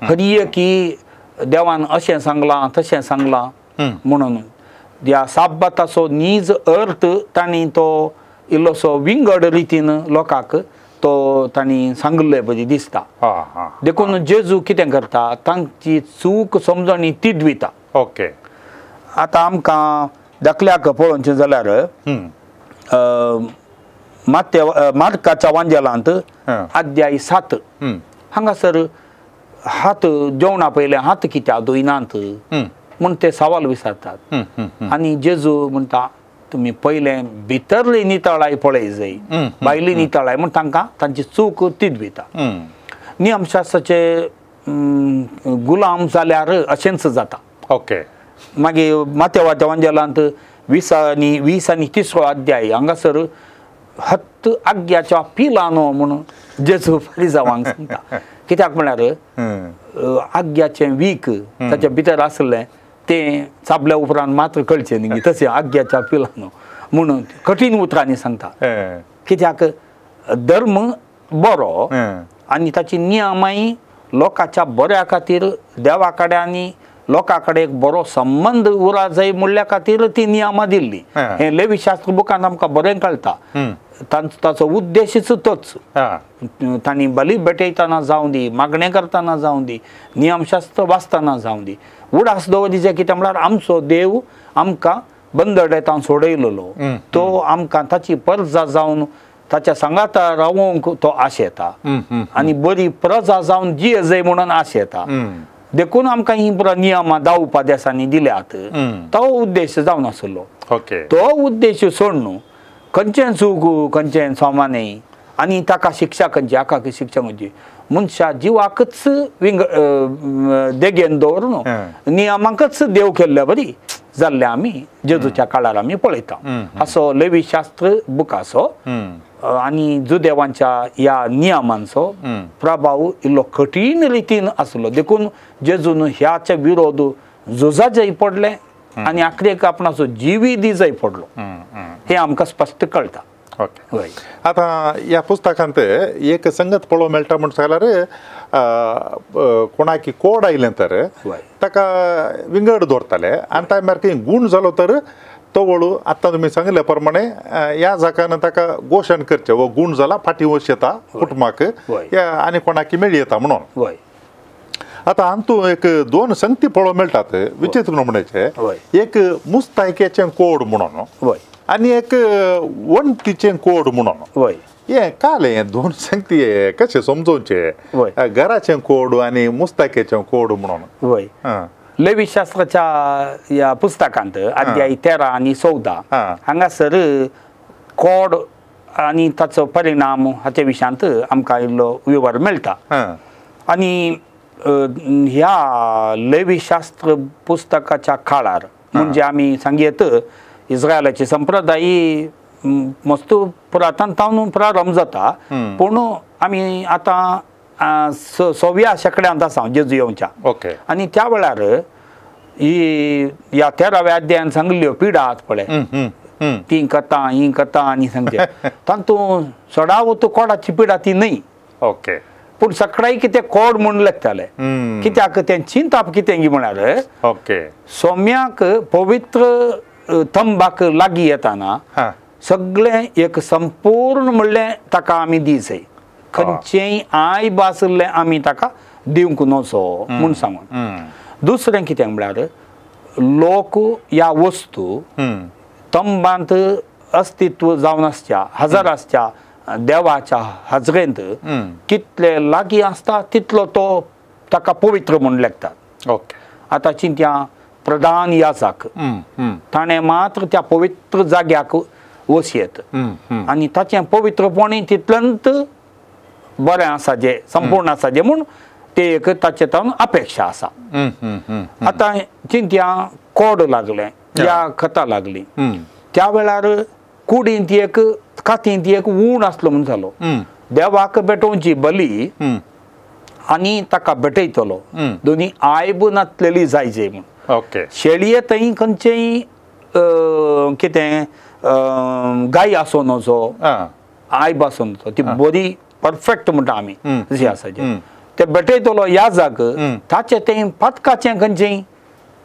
हरी की देवान अशें सांगलां तशें सांगलां म्हणून ह्या साबाताचो नीज अर्थ तांणी तो इल्लोसो विंगड रितीन लोकांक तो तांणी सांगिल्ले बरी दिसता. देखून जेजू कितें करता, तांची चूक समजणी ती दिता. ओके, आतां आमकां दाखल्याक पळोवचें जाल्यार मात्य मार्काच्या वांजेलांत अध्याय 7 हांगासर हात जेवणा पयलें हात कित्याक धुयनात म्हूण ते सवाल विचारतात. आनी जेजू म्हणटा तुमी पयलें भितरली नितळाय पळय जाय, भायली नितळाय म्हूण तांकां तांची चूक तीच दिता. नियमशास्त्राचे गुलाम जाल्यार अशेंच जाता. ओके, मागीर मातेवाच्या वांजेलांत 20 आनी 3 अध्याय हांगासर हत्त आग्याच्या पिलानो म्हणून जेजू फारिजावांक सांगता. कित्याक म्हळ्यार आग्याचें वीक ताच्या भितर आसलें तें चाबल्या उपरांत मात्र कळचें न्ही, तशें आग्याच्या पिलानो म्हणून कठीण उतरांनी सांगता. कित्याक धर्म बरो आनी ताची नियमांय लोकांच्या बऱ्या खातीर देवा कडेन आनी लोकां कडेन एक बरो संबंद उरा जाय म्हणल्या खातीर ती नियमां दिल्ली. हें लेवीशास्त्र बुकान आमकां बरें कळटा. ताचो उद्देशच तोच, तांणी बली भेटयतना जावं दी, मागणें करतना जावं दी, नियमशास्त्र वाचतना जावं दी, उडास दवरिचें कितें म्हळ्यार आमचो देव आमकां बंदडेंतान सोडयलेलो, तो आमकां ताची प्रजा जावन ताच्या सांगाता रावोंक तो आशेता आनी बरी प्रजा जावन जिये जाय म्हणून आशेता. देखून आमकां ही नियमां 10 उपदेसांनी दिल्यात. तो उद्देश जावन आसलो. तो उद्देश सोडून खंयचें चूक खंयचें सामान्य आनी ताका शिक्षा खंयची, हाका शिक्षा खंयची, मनशा जिवाकच विंग देगेन दवरून नियमांकच देव केल्ले बरी जाल्ले आमी जेजूच्या काळार आमी पळयता. असो लेवीशास्त्र बुकाचो आनी जुदेवांच्या ह्या नियमांचो प्रभाव इल्लो कठीण रितीन आसलो. देखून जेजून ह्याच्या विरोध झुजाजय पडले आनी आखरेक आपणाचो जिवी दिजय पडलो, हें आमकां स्पश्ट कळटा. ओके, आतां ह्या पुस्तकांत एक संगत पळोवंक मेळटा म्हण सांगल्यार कोणाकी कोड आयलें तर ताका विंगड दवरताले आनी त्या मारकी गूण जालो तर तो वळू आतां तुमी सांगिल्ल्या प्रमाणे ह्या जाकान ताका घोशण करचें वो गूण जाला फाटीं वश येता कुटुंबाक आनी कोणाकी मेळी येता म्हणून. आतां हातूंत एक दोन संगती पळोवंक मेळटात विचित्र नमुन्याचे, एक मुस्तायकेचें कोड म्हणून आनी एक वण्टीचें कोड म्हणून. हें काल हें दोन संगती कशें समजोवचें, घराचें कोड आनी मुस्तायकेचें कोड म्हणून? वय, लेवीशास्त्राच्या ह्या पुस्तकांत अध्याय 13 आनी 14 हांगासर कोड आनी ताचो परिणाम हाचे विशयांत आमकां इल्लो विवर मेळटा. आनी ह्या लेवीशास्त्र पुस्तकाच्या काळार म्हणजे आमी सांगयत इस्रायलाची संप्रदाय मस्त पुरातन तावन प्रारंभ जाता, पूण आमी आतां 6व्या शेंकड्यांत आसा जेजू येवच्या. ओके, आनी त्या वेळार ही ह्या 13व्या अध्यायान सांगिल्ल्यो पिडा आहात पळय, ती कथा ही कथा आनी सांगचे तातूंत चडावत कोडाची पिडा ती न्हय. ओके, पूण सकाळी कितें कोड म्हूण लेखताले, कित्याक तें चिंताप कितें म्हळ्यार ओके सोम्याक पवित्र थंबाक लागीं येताना सगळें एक संपूर्ण म्हणलें ताका आमी दिसय, खंयचेंय आयब आशिल्लें आमी ताका दिवंक नजो म्हूण सांगून. दुसरें कितें म्हळ्यार लोक ह्या वस्तू तंबांत अस्तित्व जावन आसच्या हजर आसच्या देवाच्या हजरेंत कितले लागीं आसता तितलो तो ताका पवित्र म्हूण लेखतात. ओके, आतां चिंत्या प्रधान याजक ताणें मात्र त्या पवित्र जाग्याक वसयत आनी ताचें पवित्रपणी तितलेंत बरें आसा जें संपूर्ण आसा जें म्हूण ते एक ताचे तावन अपेक्षा आसा. आतां चिंत्या कोड लागलें या खतां लागली त्या वेळार कुडींत एक कातींत एक ऊण आसलो म्हूण जालो, देवाक भेटोवची बली आनी ताका भेटयतलो दोनी आयब नासलेली जाय जे म्हूण. ओके, शेळये थंय खंयचेय कितें गाय आसूं नजो, आयब आसूं नजो, ती बरी परफेक्ट म्हणटा आमी जशी आसा ते भेटयतलो ह्या जाग ताचें तें पातकाचें खंयचें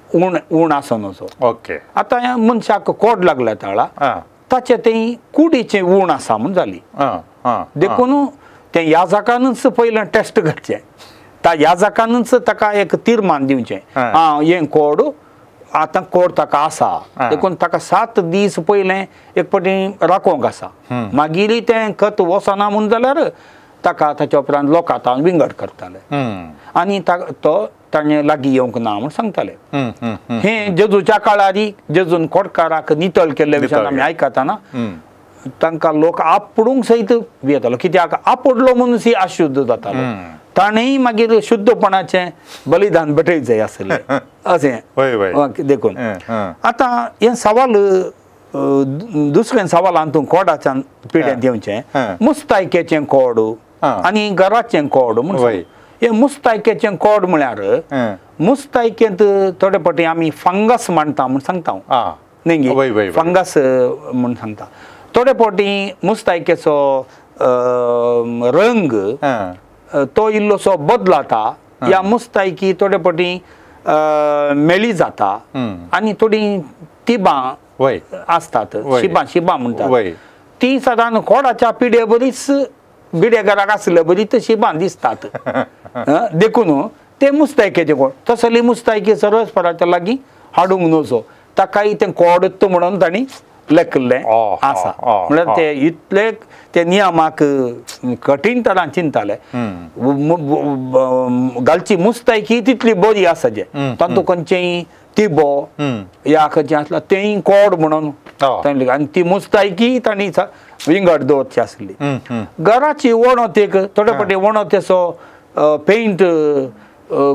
ऊण ऊण आसूं नजो. ओके, आतां मनशाक कोड लागल्या ताळा ताचें तें कुडीचें ऊण आसा म्हूण जाली, देखून तें ह्या जाकानूच पयलें टेस्ट करचें, त्या ह्या जाकानूच ताका एक तीर्मान दिवचें, आं हें कोड आतां कोड ताका आसा, देखून ताका 7 दीस पयलें एक पटी राखोवंक आसा, मागीर तें खत वचना म्हूण जाल्यार ताका ताच्या उपरांत लोक आतां विंगड करताले आनी तो ताणें लागीं येवंक ना म्हूण सांगताले. हें जेजूच्या काळारी जेजून कोडकाराक नितळ केल्ले विशयान आमी आयकताना तांकां लोक आपडूंक सयत भियेतालो, कित्याक आपडलो म्हणून सी अशुद्ध जातालो, ताणेंय मागीर शुद्धपणाचें बलिदान भेटयत जाय आसलें अशें. देखून आतां हें सवाल दुसरें सवाल हातूंत कोडाच्यान पिड्यांत येवचें, मुस्तायकेचें कोड आनी घराचें कोड म्हूण. हें मुस्तायकेचें कोड म्हळ्यार मुस्तायकेंत थोडे फावटी आमी फंगस मांडटा म्हूण सांगता न्ही गे, फंगस म्हूण सांगता. थोडे फावटी मुस्तायकेचो रंग तो इल्लोसो बदलाता या मुस्तायकी थोडे फावटी मेळी जाता आनी थोडी तिबां आसतात, शिबां शिबां म्हणटात ती सादारण कोडाच्या पिडे बरीच बिडे घराक आसले बरी शिबां दिसतात, देखून ते मुस्तायकेचे कोड तसली मुस्तायकी सरस्पराच्या लागीं हाडूंक नजो, ताकाय तें कोड म्हणून तांणी लेखिल्लें आसा. म्हळ्यार ते इतले ते नियमाक कठीण तरान चिंताले, घालची मुस्तायकी तितली बरी आसा जे तातूंत खंयचेय तिबो या खंयचें आसला तेंय कोड म्हणून तांणी, आनी ती मुस्तायकी तांणी विंगड दवरची आसली. घराची वणत एक थोडे फावटी वणतेचो पेंट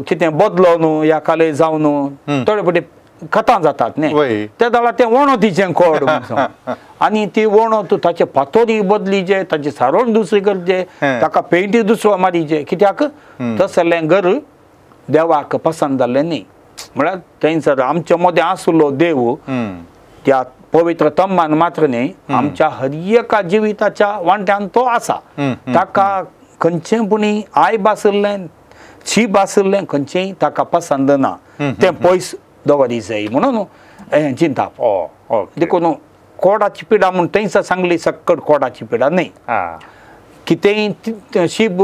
कितें बदलो न्हू या काले जावन थोडे फावटी खतां जातात न्ही ते जाल्यार तें वणतीचें कोड आनी ती वणत ताचे पातोरी बदलीचे ताची सारोण दुसरी करचे ताका पेंटी दुसरो मारीचे कित्याक तसलें घर देवाक पसंत जाल्लें न्ही. म्हळ्यार थंयसर आमच्या मदें आसलो देव त्या पवित्र तंबान मात्र न्ही आमच्या हर एका जिविताच्या वांट्यान तो आसा. ताका खंयचें पुणी आयब आशिल्लें शीब आशिल्लें खंयचेंय ताका पसंत ना तें पयस दवरी जाय म्हणून हें चिंताप. देखून कोडाची पिडा म्हूण थंयसर सांगली सक्कड कोडाची पिडा न्ही कितेंय शीब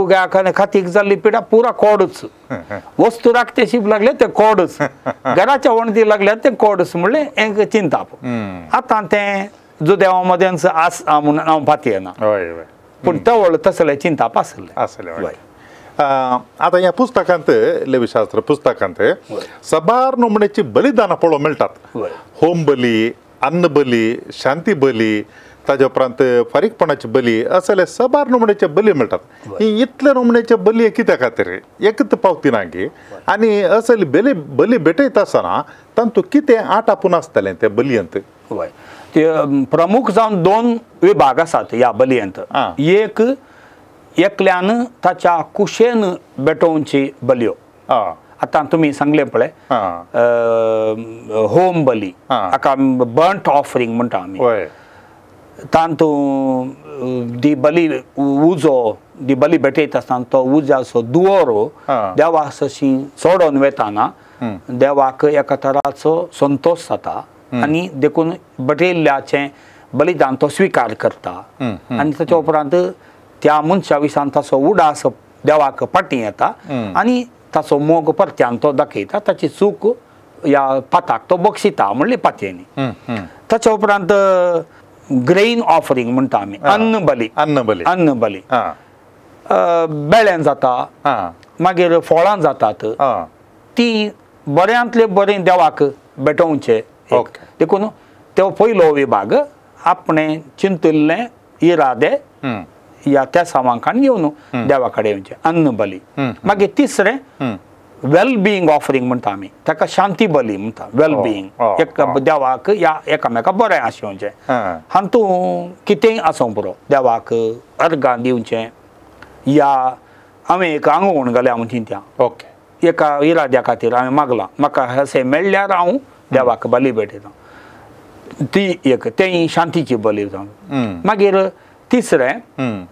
खातीक जाल्ली पिडा पुरा कोडूच वस्तू राखते शीब लागले तें कोडूच घराच्या वणटी लागल्यार तें कोडूच म्हणलें हें चिंताप. आतां तें जुदेवा मदेंच आसा म्हूण हांव पातयेना पूण तवळ तसलें चिंताप आसलें आसलें. आतां ह्या पुस्तकांत लेवीशास्त्र पुस्तकांत सबार नमुण्याची बलिदानां पळोवंक मेळटात. होम बली, अन्न बली, शांती बली, ताज्या उपरांत फारीकपणाची बली असले सबार नमुण्याचे बली मेळटात. ही इतले नमुण्याचे बली कित्या खातीर एकच पावती ना की आनी असली बली बली भेटयता आसतना तांतूं कितें आटापून आसतलें त्या बलयेंत? हय, ते प्रमुख जावन दोन विभाग आसात ह्या बलयेंत. एक एकल्यान ताच्या कुशेन भेटोवची बलयो. आतां तुमी सांगलें पळय होम बली हाका बर्न्ट ऑफरिंग म्हणटा आमी. तातूंत दी बली उजो दी बली भेटयता आसतना तो उज्याचो दुवरो देवा सशी सोडोन वेताना देवाक एका तराचो संतोश जाता आनी देखून भेटयल्ल्याचें बलिदान तो स्विकार करता आनी ताच्या उपरांत त्या मनशा विशान ताचो उडास देवाक फाटीं येता आनी ताचो मोग परत्यान तो दाखयता ताची चूक ह्या पाताक तो बक्षिता म्हणली पातयेनी. ताच्या उपरांत ग्रेन ऑफरिंग म्हणटा आमी अन्न बली. अन्न बली अन्न बली बेळ्यान जाता मागीर फळां जातात ती बऱ्यांतले बरें देवाक भेटोवचें. देखून तो पयलो विभाग आपणें चिंतिल्लें इरादे ह्या त्या सामांकान घेवन देवा कडेन येवचें अन्न बली. मागीर तिसरें वेल बिईंग ऑफरिंग म्हणटा आमी ताका शांती बली म्हणटा. वेल बिईंग एक देवाक ह्या एकामेका बरें आसोवचें हातूंत कितेंय आसूंक पुरो देवाक अर्गां दिवचें या हांवें एक आंगवण घाल्या म्हूण चिंत्या ओके एका इराद्या खातीर हांवें मागलां म्हाका अशें मेळ्ळ्यार हांव देवाक बली भेटयता ती एक तेंय शांतीची बली जावन. मागीर तिसरें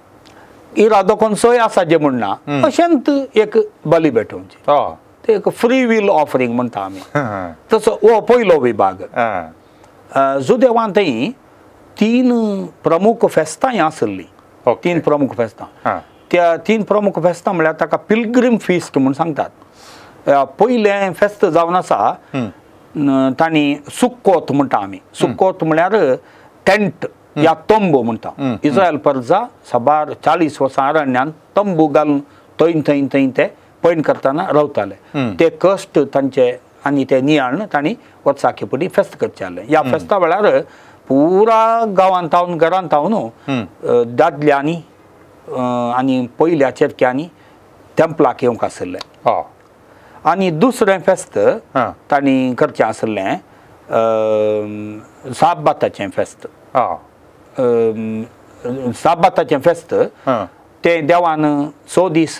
इरादो खंयचोय आसा जें म्हण ना अशेंच एक बली भेटोवची ते एक फ्री will offering म्हणटा आमी. तसो हो पयलो विभाग. जुदेवान थंय तीन प्रमुख फेस्तांय आसलीं. तीन प्रमुख फेस्तां त्या तीन प्रमुख फेस्तां म्हळ्यार ताका पिलग्रीम फिस्ट म्हूण सांगतात. पयलें फेस्त जावन आसा तांणी सुक्कोत म्हणटा आमी. सुक्कोत म्हळ्यार टेंट या तंबू म्हणटा. इस्रायल परजा साबार 40 वर्सां अरण्यान तंबू घालून थंय थंय थंय ते पयण करतना रावताले. ते कश्ट तांचे आनी ते नियाळून तांणी वर्साक पटी फेस्त करचें आहलें. ह्या फेस्ता वेळार पुरा गांवांत तावन घरांत तावन दादल्यांनी आनी पयल्या चेरक्यांनी टेंपलाक येवंक आशिल्लें. आनी दुसरें फेस्त तांणी करचें आशिल्लें साबाताचें फेस्त. साबाताचें फेस्त तें देवान 6 दीस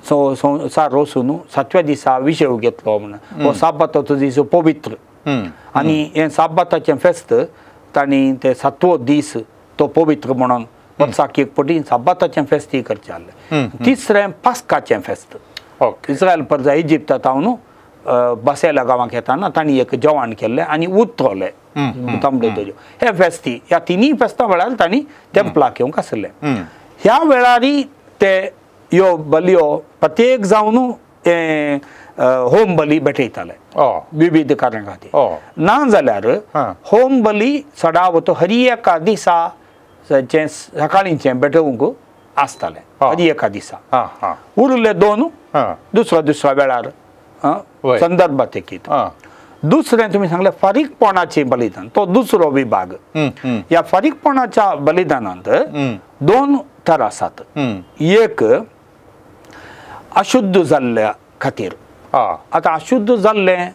संवसार रोसून 7व्या दिसा विशेव घेतलो म्हणून हो साबाताचो दीस पवित्र आनी हें साबाताचें फेस्त तांणी ते 7वो दीस तो पवित्र म्हणून वर्साक एक पटी साबाताचें फेस्तूय करचें आहलें. तिसरें पास्काचें फेस्त. इस्रायल परजा इजिप्ता तावन बसेला गांवाक येताना तांणी एक जेवण केल्लें आनी उतरलें तांबडे दर्यो. हे फेस्ती ह्या तिनूय फेस्तां वेळार तांणी टेंपलाक येवंक आशिल्लें. ह्या वेळारय ते ह्यो बलयो प्रत्येक जावन होम बली भेटयताले विविध कारणां खातीर. ना जाल्यार होम बली चडावत हर एका दिसा सकाळींचें भेटोवंक आसतालें हर एका दिसा. उरले दोन दुसऱ्या दुसऱ्या वेळार संदर्भात एक. दुसरें तुमी सांगलें फारीकपणाचें बलिदान तो दुसरो विभाग. ह्या फारीकपणाच्या बलिदानांत दोन थर आसात. एक अशुद्ध जाल्ल्या खातीर. आतां अशुद्ध जाल्लें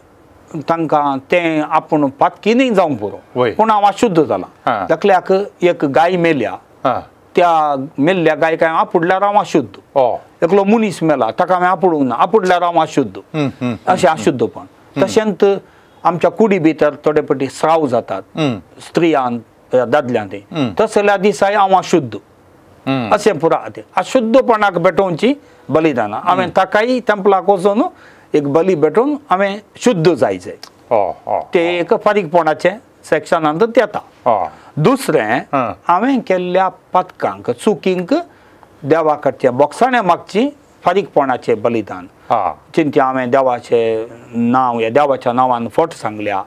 तांकां तें आपूण पातकी जावंक पुरो पूण हांव अशुद्ध जाला एकल्याक एक गाय मेल्या त्या मेल्ल्या गायक हांवें आपुडल्यार हांव अशुद्ध एकलो मनीस मेला ताका हांवें आपुडूंक ना आपुडल्यार हांव अशुद्ध अशें अशुद्धपण. तशेंच आमच्या कुडी भितर थोडे पटी स्राव जातात स्त्रियान दादल्यान तसल्या दिसाय हांव अशुद्ध अशें पुरा तें अशुद्धपणाक भेटोवची बलिदानां हांवें ताकाय टेंपलाक वचून एक बली भेटोवन हांवें शुद्ध जायचें तें एक फारीकपणाचें सेक्शनांत येता. दुसरें हांवें केल्ल्या पातकांक चुकींक देवा कडचें बोगसाणें मागची फारीकपणाचें बलिदान चिंत्या हांवें देवाचें नांव या देवाच्या नांवान फट सांगल्या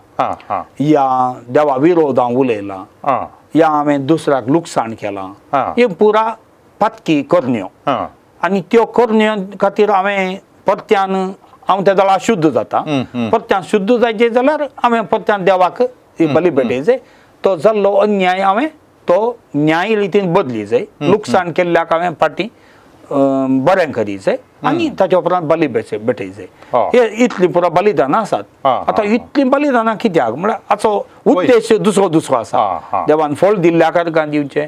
या देवा विरोध हांव उलयलां या हांवें दुसऱ्याक लुकसाण केलां हे पुरा पातकी करण्यो आनी त्यो करण्यो खातीर हांवें परत्यान हांव त्या जाल्यार अशुद्ध जाता परत्यान शुद्ध जायचें जाल्यार हांवें परत्यान देवाक बली भेटयचें तो जाल्लो अन्याय हांवें तो न्याय रितीन बदली जाय लुकसाण केल्ल्याक हांवें फाटीं बरें करी जाय आनी ताच्या उपरांत बली भेटय जाय. हे इतलीं पुरा बलिदानां आसात. आतां इतलीं बलिदानां कित्याक म्हळ्यार हाचो उद्देश दुसरो दुसरो आसा. देवान फळ दिल्ल्या कारकान दिवचें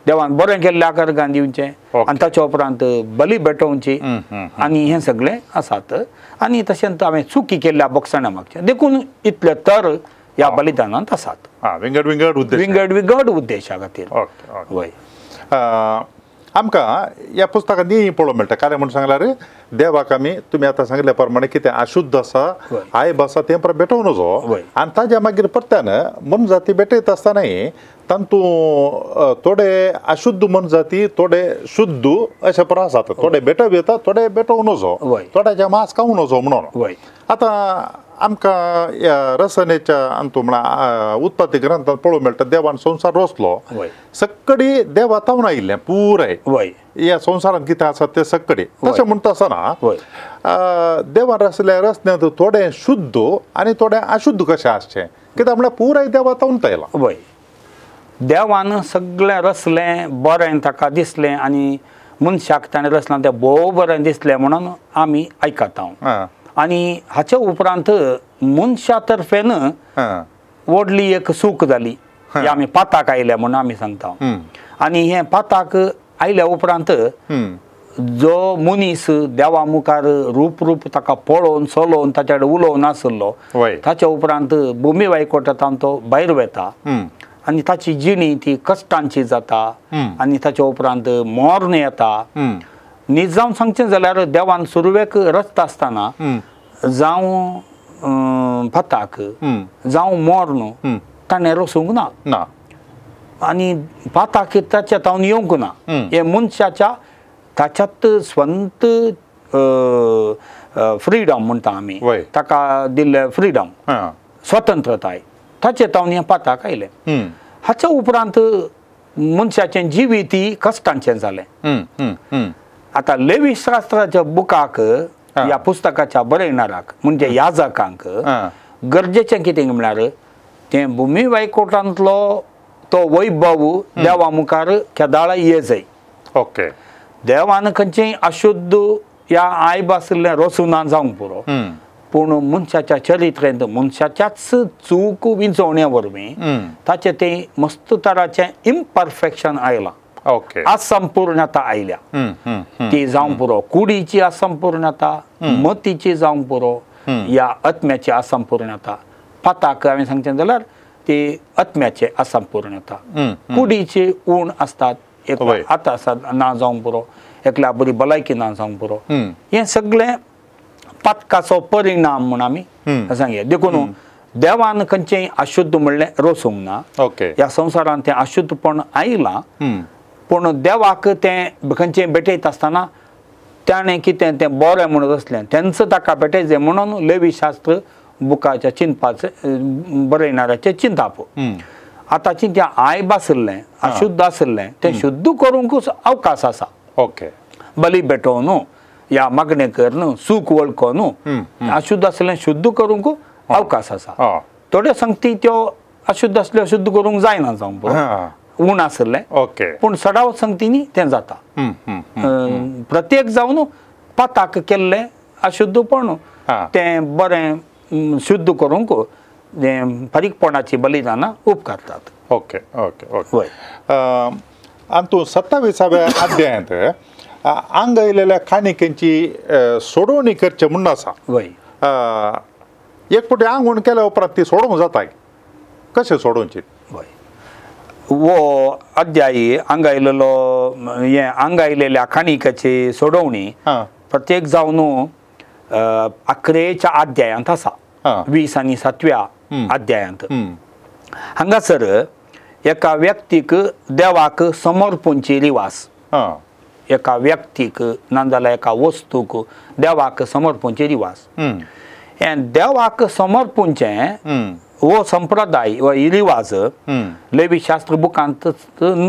देवान बरें केल्ल्या कारकान दिवचें आनी ताच्या उपरांत बली भेटोवची आनी हें सगळें आसात. आनी तशेंच हांवें चुकी केल्ल्या बोगसाणा मागचें देखून इतले तर ह्या बलिदानांत आसात विंगड विंगड उद्देश विंगड विंगड उद्देशा खातीर. वय आमकां ह्या पुस्तकांत पळोवंक मेळटा कारण म्हणून सांगल्यार देवाक आमी तुमी आतां सांगिल्ल्या प्रमाणे कितें अशुद्ध आसा आयब आसा तें परत भेटोवं नजो आनी ताज्या मागीर परत्यान मनजाती भेटयता आसतनाय तातूंत थोडे अशुद्ध मनजाती थोडे शुद्ध अशें पर आसात थोडे भेटोवं येता थोडे भेटोवं नजो थोड्याच्या मांस खावं नजो म्हणून. आतां आमकां ह्या रसनेच्या अंतू म्हळ्यार उत्पत्ती ग्रंथांत पळोवंक मेळटा देवान संवसार रचलो सक्कडी देवा तावन आयिल्लें पुराय ह्या संवसारांत कितें आसा तें सक्कडी. तशें म्हणटा आसतना देवान रचल्या रचण्यांत थोडें शुद्ध आनी थोडें अशुद्ध कशें आसचें कित्याक म्हळ्यार पुराय देवा तावन आयलां. वय देवान सगळें रचलें बरें ताका दिसलें आनी मनशाक ताणें रचलां तें भोव बरें दिसलें म्हणून आमी आयकता. आनी हाचे उपरांत मनशा तर्फेन व्हडली एक चूक जाली आमी पाताक आयल्या म्हणून आमी सांगता. आनी हें पाताक आयल्या उपरांत जो मनीस देवा मुखार रूप रूप ताका पळोवन चलोवन ताच्या कडेन उलोवन आसलो ताच्या उपरांत भुमी वायकोटांत तो भायर वता आनी ताची जिणी ती कश्टांची जाता आनी ताच्या उपरांत मर्ण येता. नीज जावन सांगचें जाल्यार देवान सुरवेक रचता आसतना जावं पाताक जावं मर्ण ताणें रचूंक ना आनी पाताक ताच्या तावन येवंक ना. हें मनशाच्या ताच्यात स्वंत फ्रिडम म्हणटा आमी ताका दिल्लें फ्रिडम स्वतंत्रताय ताचे तावन हें पाताक आयलें. हाच्या उपरांत मनशाचें जिवीत कश्टांचें जालें. आतां लेवी शास्त्राच्या बुकाक ह्या पुस्तकाच्या बरयणाराक म्हणजे याजकांक गरजेचें कितें म्हळ्यार तें भुमी वायकोटांतलो तो वैभव देवा मुखार केदाळा ये जाय. ओके देवान खंयचेंय अशुद्ध या आयब आशिल्लें रचूना जावंक पुरो पूण मनशाच्या चरित्रेंत मनशाच्याच चूक विंचवण्या वरवीं ताचें तें मस्त तराचें इम्परफेक्शन आयलां असंपूर्णता आयल्या ती जावंक पुरो कुडीची असंपूर्णता मतीची जावंक पुरो या आत्म्याची असंपूर्णता. पाताक हांवें सांगचें जाल्यार ती आत्म्याची असंपूर्णता कुडीची ऊण आसतात एक आतां आसा ना जावंक पुरो एकल्या बरी भलायकी ना जावंक पुरो हें सगळें पातकाचो परिणाम म्हूण आमी सांगया. देखून देवान खंयचेंय अशुद्ध म्हणलें रचूंक ना. ह्या संवसारांत तें अशुद्धपण आयलां पूण देवाक तें खंयचें भेटयता आसतना ताणें कितें तें बरें म्हणून रचलें तेंच ताका भेटयचें म्हणून लेवी शास्त्र बुकाच्या चिंतपाचें बरयणाराचें चिंताप. आतां चिंत्या आयब आशिल्लें अशुद्ध आशिल्लें तें शुद्ध करूंकूच अवकाश आसा. ओके बली भेटोवन या मागणें करून चूक वळखून अशुद्ध आशिल्लें शुद्ध करूंक अवकाश आसा. थोड्यो संगती त्यो अशुद्ध आसल्यो शुद्ध करूंक जायना जावंक पुरो ऊण आशिल्लें पूण सडाव संगतींनी तें जाता. प्रत्येक जावन पाताक केल्लें अशुद्धपण तें बरें शुद्ध करूंक फारीकपणाची बलिदानां उपकारतात. Okay okay okay. आनी तूं 27व्या अध्यायांत आंग आयलेल्या काणिकेंची सोडोवणी करचें म्हूण आसा. वय. एक फावटी आंगवण केल्या उपरांत ती सोडोवंक जाता, कशें सोडोवची? वय, वो अध्यायी आंगायलेलो हें आंगायलेल्या काणिकेची सोडोवणी प्रत्येक जावन 11च्या अध्यायांत आसा, 20 आनी 7व्या अध्यायांत. हांगासर एका व्यक्तीक देवाक समर्पणची रिवाज, एका व्यक्तीक नाजाल्यार एका वस्तूक देवाक समर्पणची रिवाज. हें देवाक समर्पणचें हो संप्रदाय वा रिवाज लेवी शास्त्र बुकांत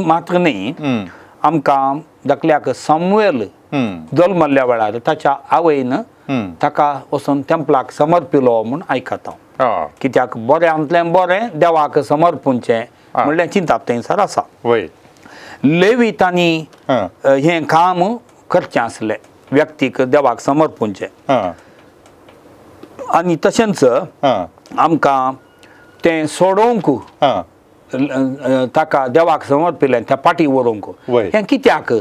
मात्र न्ही, आमकां धाकल्याक सामुएल जल्मल्ल्या वेळार ताच्या आवयन ताका वचून टेम्पलाक समर्पिलो म्हूण आयकता. कित्याक बऱ्यांतलें बरें देवाक समर्पणचें म्हणलें चिंताप थंयसर आसा. लेवितांनी हें काम करचें आसलें, व्यक्तीक देवाक समर्पणचें. आनी तशेंच आमकां तें सोडोवंक ताका देवाक समर्पिलें त्या पाटी व्हरूंक, हें कित्याक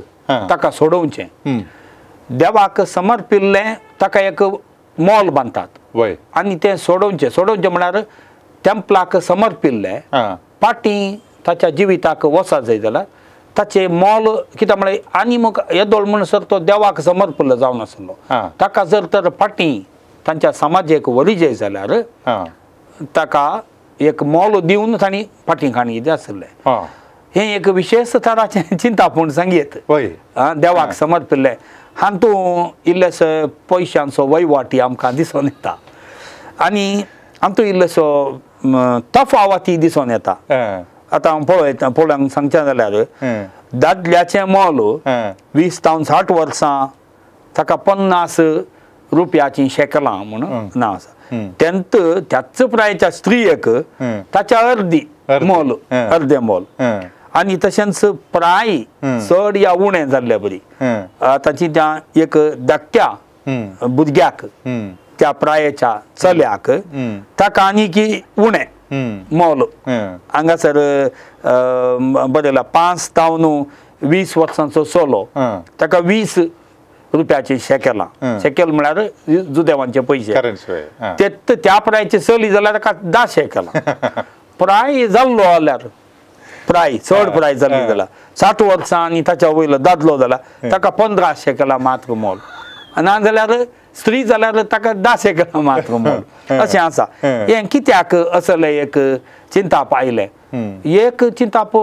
ताका सोडोवचें? देवाक समर्पिल्लें ताका एक मोल बांदतात आनी तें सोडोवचें. सोडोवचें म्हळ्यार टेम्पलाक समर्पिल्लें पाटी ताच्या जिविताक वचत जाय जाल्यार ताचें मोल कित्याक म्हळ्यार आनी मग येदोळ म्हणसर तो देवाक समर्पिल्लो जावन आसलो, ताका जर तर पाटी तांच्या समाजेक व्हरी जाय जाल्यार ताका एक मोल दिवन तांणी फाटीं काणी कितें आसलें. हें एक विशेश तराचें चिंताप म्हूण सांगयत देवाक समर्पिल्लें. हातूंत इल्लेसो पयशांचो वयवाटी आमकां दिसून येता आनी हातूंत इल्लेसो तफावती दिसून येता. आतां हांव पळयता, पळोवंक सांगचें जाल्यार दादल्याचें मोल 20 जावन 60 वर्सां ताका 50 रुपयाचीं शेकलां म्हूण नांव आसा. तेंत त्याच प्रायच्या स्त्रियेक ताच्या अर्दी मोल, अर्दें मोल. आनी तशेंच प्राय चड या उणें जाल्ले बरी ताची त्या एक धाकट्या भुरग्याक त्या प्रायेच्या चल्याक ताका आनी की उणें मोल. हांगासर बरयला 5 जावन 20 वर्सांचो चलो ताका 20 रुपयाची शेकेलां. शेकेल म्हळ्यार जुदेवांचे पयशे. ते त्या प्रायचे चली जाल्यार ताका 10 शेकेलां. प्राय जाल्लो जाल्यार प्राय चड प्राय जाल्ली जाल्यार 60 वर्सां आनी ताच्या वयलो दादलो जाल्यार ताका 15 शेकेलां मात्र मोल, ना जाल्यार स्त्री जाल्यार ताका 10 शेकेलां मात्र मोल अशें आसा. हें कित्याक असलें एक चिंताप आयलें? एक चिंताप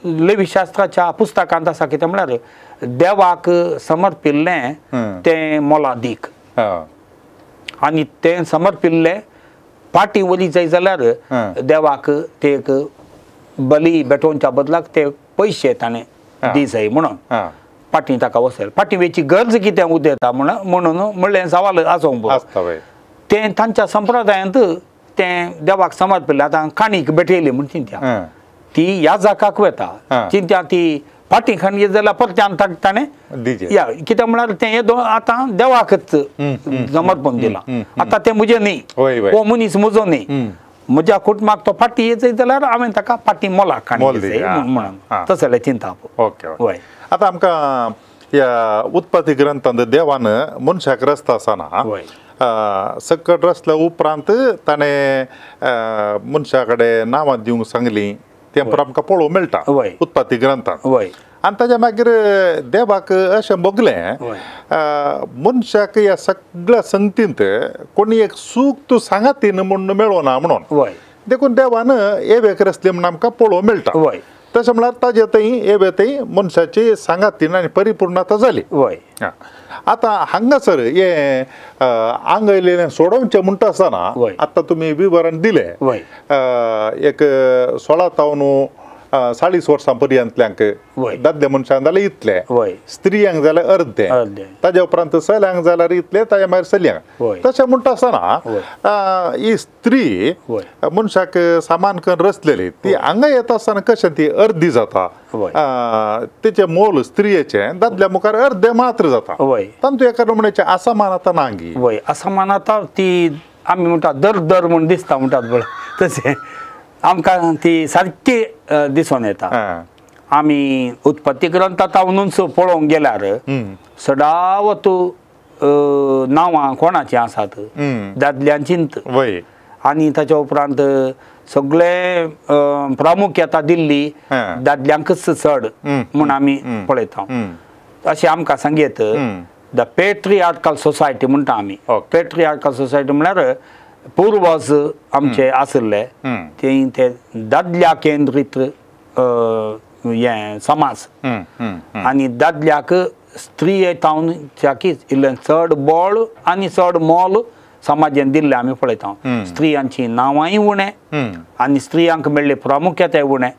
लेवी शास्त्राच्या पुस्तकांत आसा, कितें म्हळ्यार देवाक समर्पिल्लें तें मोलादीक आनी तें समर्पिल्लें पाटी वरी जाय जाल्यार देवाक ते एक बली भेटोवच्या बदलाक ते पयशे ताणें दी जाय म्हणून पाटी ताका वचल. पाटी वेची गरज कितें उदेता म्हणून म्हणलें सवाल आसूंक तें तांच्या संप्रदायांत तें देवाक समर्पिल्लें. आतां काणीक भेटयली म्हूण चिंत्या ती याजकाक वता, चिंत्या ती फाटी खाण जाल्यार परत्यान ताणें या कित्याक म्हळ्यार तें येदो आतां देवाकच समर्पण दिलां, आतां तें म्हजें न्ही, हो मनीस म्हजो न्ही, म्हज्या कुटुंबाक तो फाटी येत जाल्यार हांवें ताका फाटी मोलाक काणी म्हणून तसलें चिंताप. ओके. वय, आतां आमकां ह्या उत्पत्ती ग्रंथांत देवान मनशाक रस्ता आसतना सकट रसल्या उपरांत ताणें मनशा कडेन नांवां दिवंक सांगलीं, तें आमकां पळोवंक मेळटा उत्पत्ती ग्रंथांत. आनी ताच्या मागीर देवाक अशें भोगलें मनशाक ह्या सगळ्या संगतींत कोणी एक सूख तूं सांगातीन म्हूण मेळना म्हणून, देखून देवान एवेक रसली म्हूण आमकां पळोवंक मेळटा. तशें म्हळ्यार ताजे थंय एवे थंय मनशाची सांगातीन आनी परिपूर्णता जाली. आतां हांगासर हें आंग आयलेलें सोडोवचें म्हणटा आसतना आतां तुमी विवरण दिलें एक 16 तावन 40 वर्सां पर्यंतल्यांक दादले मनशांक जाल्यार इतले, स्त्रियांक जाल्यार अर्दे, ताज्या उपरांत चल्यांक जाल्यार इतले, ताज्या मागीर चलयांक. तशें म्हणटा आसतना ही स्त्री मनशाक सामान करून रचलेली ती हांगा येता आसतना कशें ती अर्दी जाता, तिचें मोल स्त्रियेचें दादल्या मुखार अर्दे मात्र जाता. तातूंत एका नमुन्याचें असमानता ना गी? वय, असमानता ती आमी म्हणटा दर दर म्हूण दिसता म्हणटात पळय तशें आमकां ती सारकी दिसून येता. आमी उत्पत्ती ग्रंथांत पळोवंक गेल्यार सदावत नांवां कोणाचीं आसात दादल्यांचींत आनी ताच्या उपरांत सगळे प्रामुख्यता दिल्ली दादल्यांकच चड म्हूण आमी पळयता. अशें आमकां सांगयत the patriarchal society म्हणटा आमी. पेट्रियार्कल सोसायटी म्हळ्यार पुर्वज आमचे आशिल्ले ते दादल्या केंद्रीत हें समाज आनी दादल्याक स्त्रिये तावन इल्लें चड बळ आनी चड मोल समाजान दिल्लें आमी पळयता. स्त्रियांची नांवांय उणें आनी स्त्रियांक मेळ्ळी प्रामुख्यताय उणें,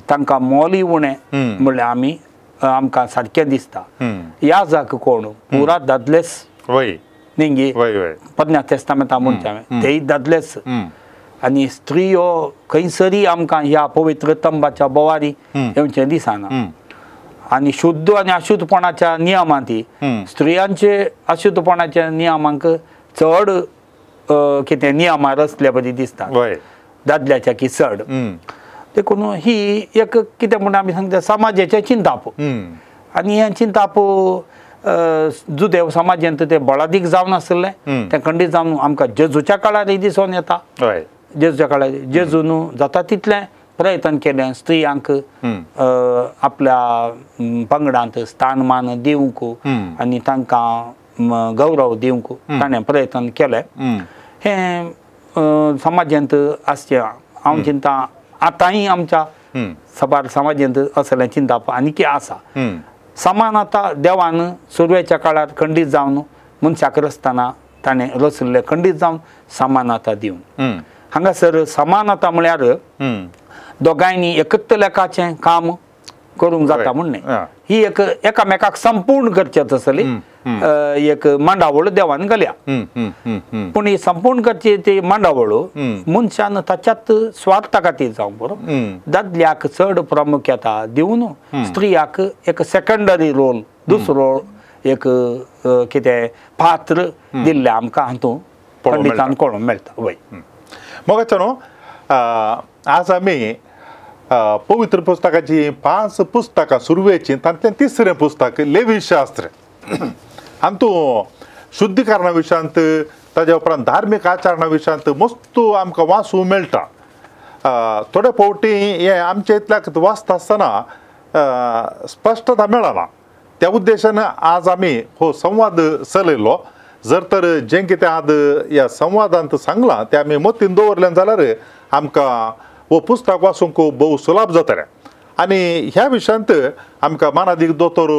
तांकां मोलूय उणें म्हणल्यार आमी आमकां सारकें दिसता. याजक कोण पुरा दादलेच न्ही पन्नास तेस्तामेंता म्हणटा हांवें तेय दादलेच आनी स्त्रियो खंयसरी आमकां ह्या पवित्र तंबाच्या बोवारी येवचें दिसना. आनी शुद्ध आनी अशुद्धपणाच्या नियमांत स्त्रियांचे अशुद्धपणाच्या नियमांक चड कितें नियमां रचल्या बरी दिसता दादल्याच्या की चड. देखून ही एक कितें म्हणटा आमी सांगता समाजाचें चिंताप आनी हें चिंताप जुदेव समाजांत तें बळादीक जावन आशिल्लें तें खंडीत जावन आमकां जेजूच्या काळारय दिसून येता. जेजूच्या काळार जेजून जाता तितलें प्रयत्न केलें स्त्रियांक आपल्या पंगडांत स्थानमान दिवंक आनी तांकां गौरव दिवंक ताणें प्रयत्न केलें. हें समाजांत आसचें हांव चिंता आतांय आमच्या साबार समाजांत असलें चिंताप आनीकय आसा. समान आतां देवान सुरवेच्या काळार खंडीत जावन मनशाक रचतना ताणें रचिल्लें खंडीत जावन समानता दिवन हांगासर समानता म्हळ्यार दोगांयनी एकत्र लेखाचें काम करूंक जाता म्हूण न्ही, ही एक एकामेकाक संपूर्ण करचें तसली एक मांडावळ देवान घाल्या. पूण ही संपूर्ण करची ती मांडावळ मनशान ताच्यात स्वार्था खातीर जावं बरो दादल्याक चड प्रामुख्यता दिवन स्त्रियाक एक सेकंडरी रोल दुसरो एक कितें पात्र दिल्लें आमकां हातूंत पंडितान कळोवंक मेळटा. वय मोगाचो न्हू आज आमी पवित्र पुस्तकाची 5 पुस्तकां सुरवेची तांतलें तिसरें पुस्तक लेवीशास्त्र हातूंत शुद्धीकरणा विशयांत ताज्या उपरांत धार्मीक आचरणा विशयांत मस्त आमकां वाचूंक मेळटा. थोडे फावटी हें आमच्या इतल्याक वाचता आसतना स्पश्टता मेळना, त्या उद्देशान आज आमी हो संवाद चलयलो. जर तर जें कितें आज ह्या संवादांत सांगलां तें आमी मतीन दवरलें जाल्यार आमकां हो पुस्तक वाचूंक भोव सुलभ जातलें. आनी ह्या विशयांत आमकां मानादीक दोतोर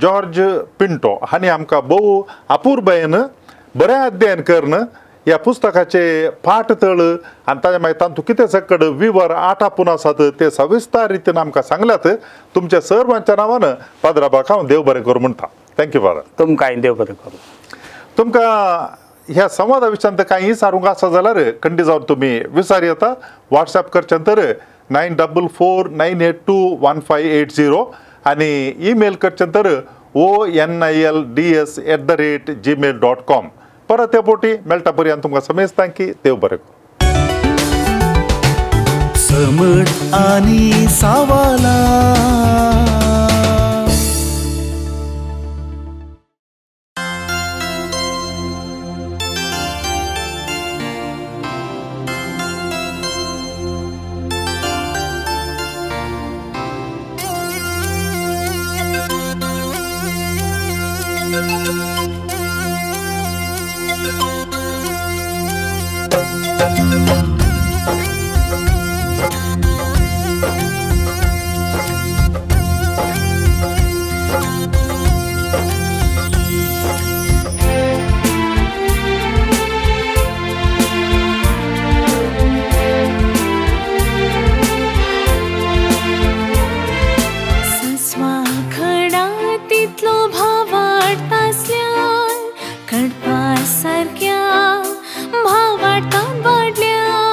जॉर्ज पिंटो हांणी आमकां भोव अपुरबायेन बरें अध्ययन करून ह्या पुस्तकाचे पाठ तळ आनी ताज्या मागीर तातूंत कितें सकड विवर आटापून आसात ते सविस्तर रितीन आमकां सांगल्यात. तुमच्या सर्वांच्या नांवान पाद्राबाक हांव देव बरें करूं म्हणटा. Thank you father. तुमकांय देव बरें करूं. तुमकां ह्या संवादा विशयांत कांय विचारूंक आसा जाल्यार खंडीत जावन तुमी विचार येता. वॉट्सएप करचें तर 9449821580 आनी ईमेल करचें तर onilds@gmail.com. परत ते पोटी मेळटा पर्यंत तुमकां समेस्तां की देव बरें करूं. समज आनी सावाला सारक्या भावार्तान वाडल्या.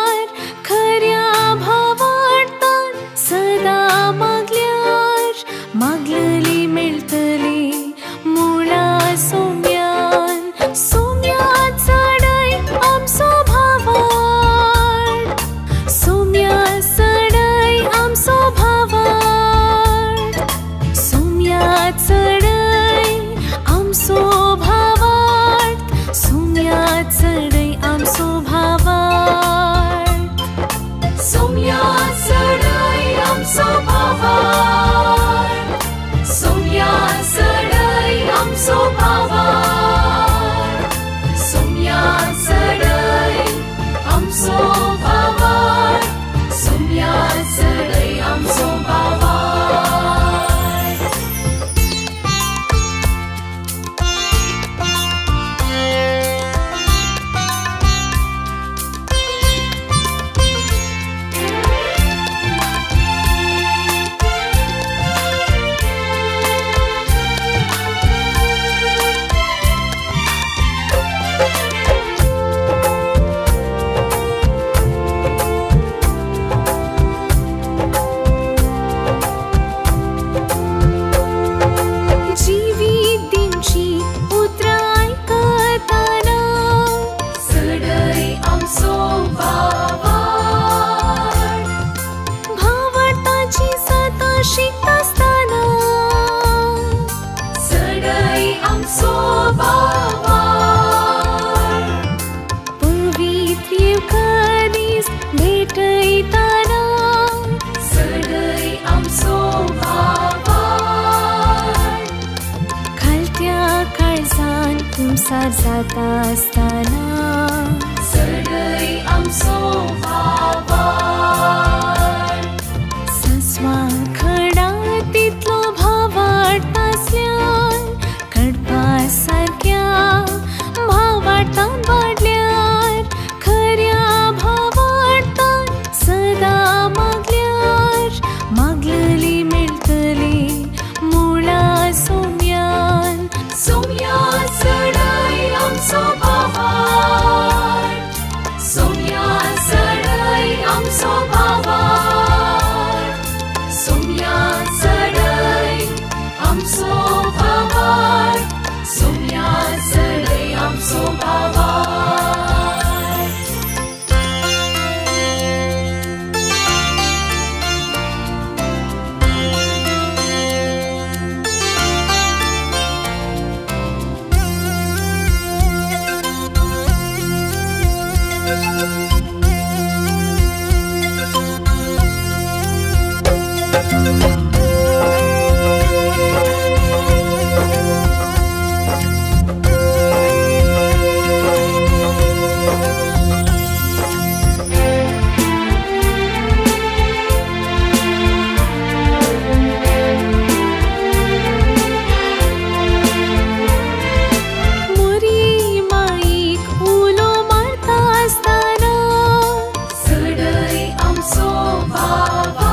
भेटयताना चडय आमचो भावार्थ खालत्या काळजान कुमसार जाता आसतना चडय आमचो भावार्थ सासवा खडा तितलो भावार्थ आसल्यार कडपा सारक्या भावार्थान वाडल्यार खऱ्या भावार्थान सदां मागल्यार मागलली मेळटली मुळा सोम्यान सोम्या चडय आमचो भावार्थ सोम्या चडय आमचो भावार्थ सोम्या चडय आमचो भावार्थ सोम्या चडय आमचो भावार्थ. मोरी माईक उलो मारता आसतना चडय आमचो भावार्थ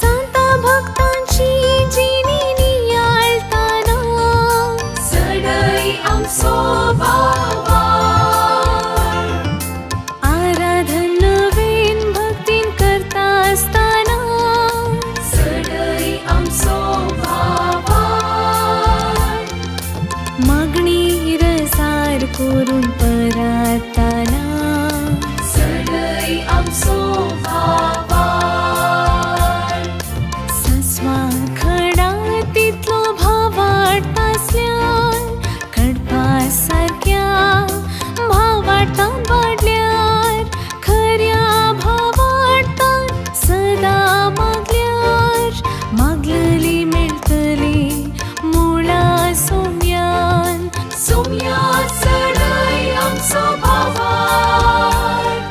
सांता भक्तांची जिणी नियाळताना चडय आमचो भावार्थ आराधन नवीन भक्तीन करता आसतना चडय आमचो भावार्थ मागणी रसार करून परताना चडय आमचो भावार्थ सासवा खडा तितलो भावार्थ आसल्यार कडपा सारक्या भावार्थान वाडल्यार खऱ्या भावार्थान सदां मागल्यार मागलली मेळटली मुळा सोम्यान सोम्या चडय आमचो भावार्थ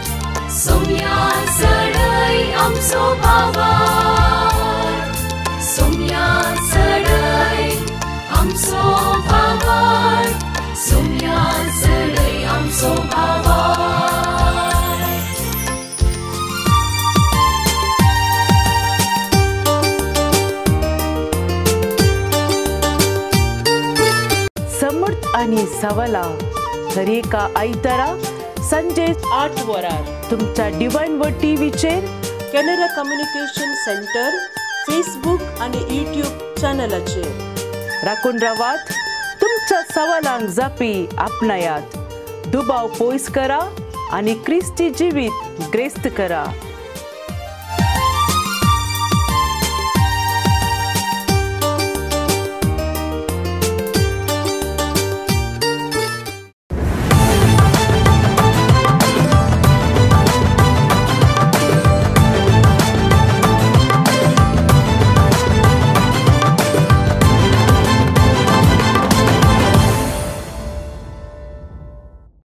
सोम्या चडय आमचो भावार्थ सोम्या चडय आमचो भावार्थ सोम्या चडय आमचो भावार्थ. समर्थ आणि सवला दरेका आयतारा संजे 8 वरार तुमच्या डिवायन वर्ड टीव्हीचेर कॅनरा कम्युनिकेशन सेंटर फेसबुक आणि यूट्यूब चॅनलाचेर राखून रावात. तुमच्या सवालांक जापी आपणायात, दुबाव पयस करा आणि क्रिस्ती जिवीत ग्रेस्त करा.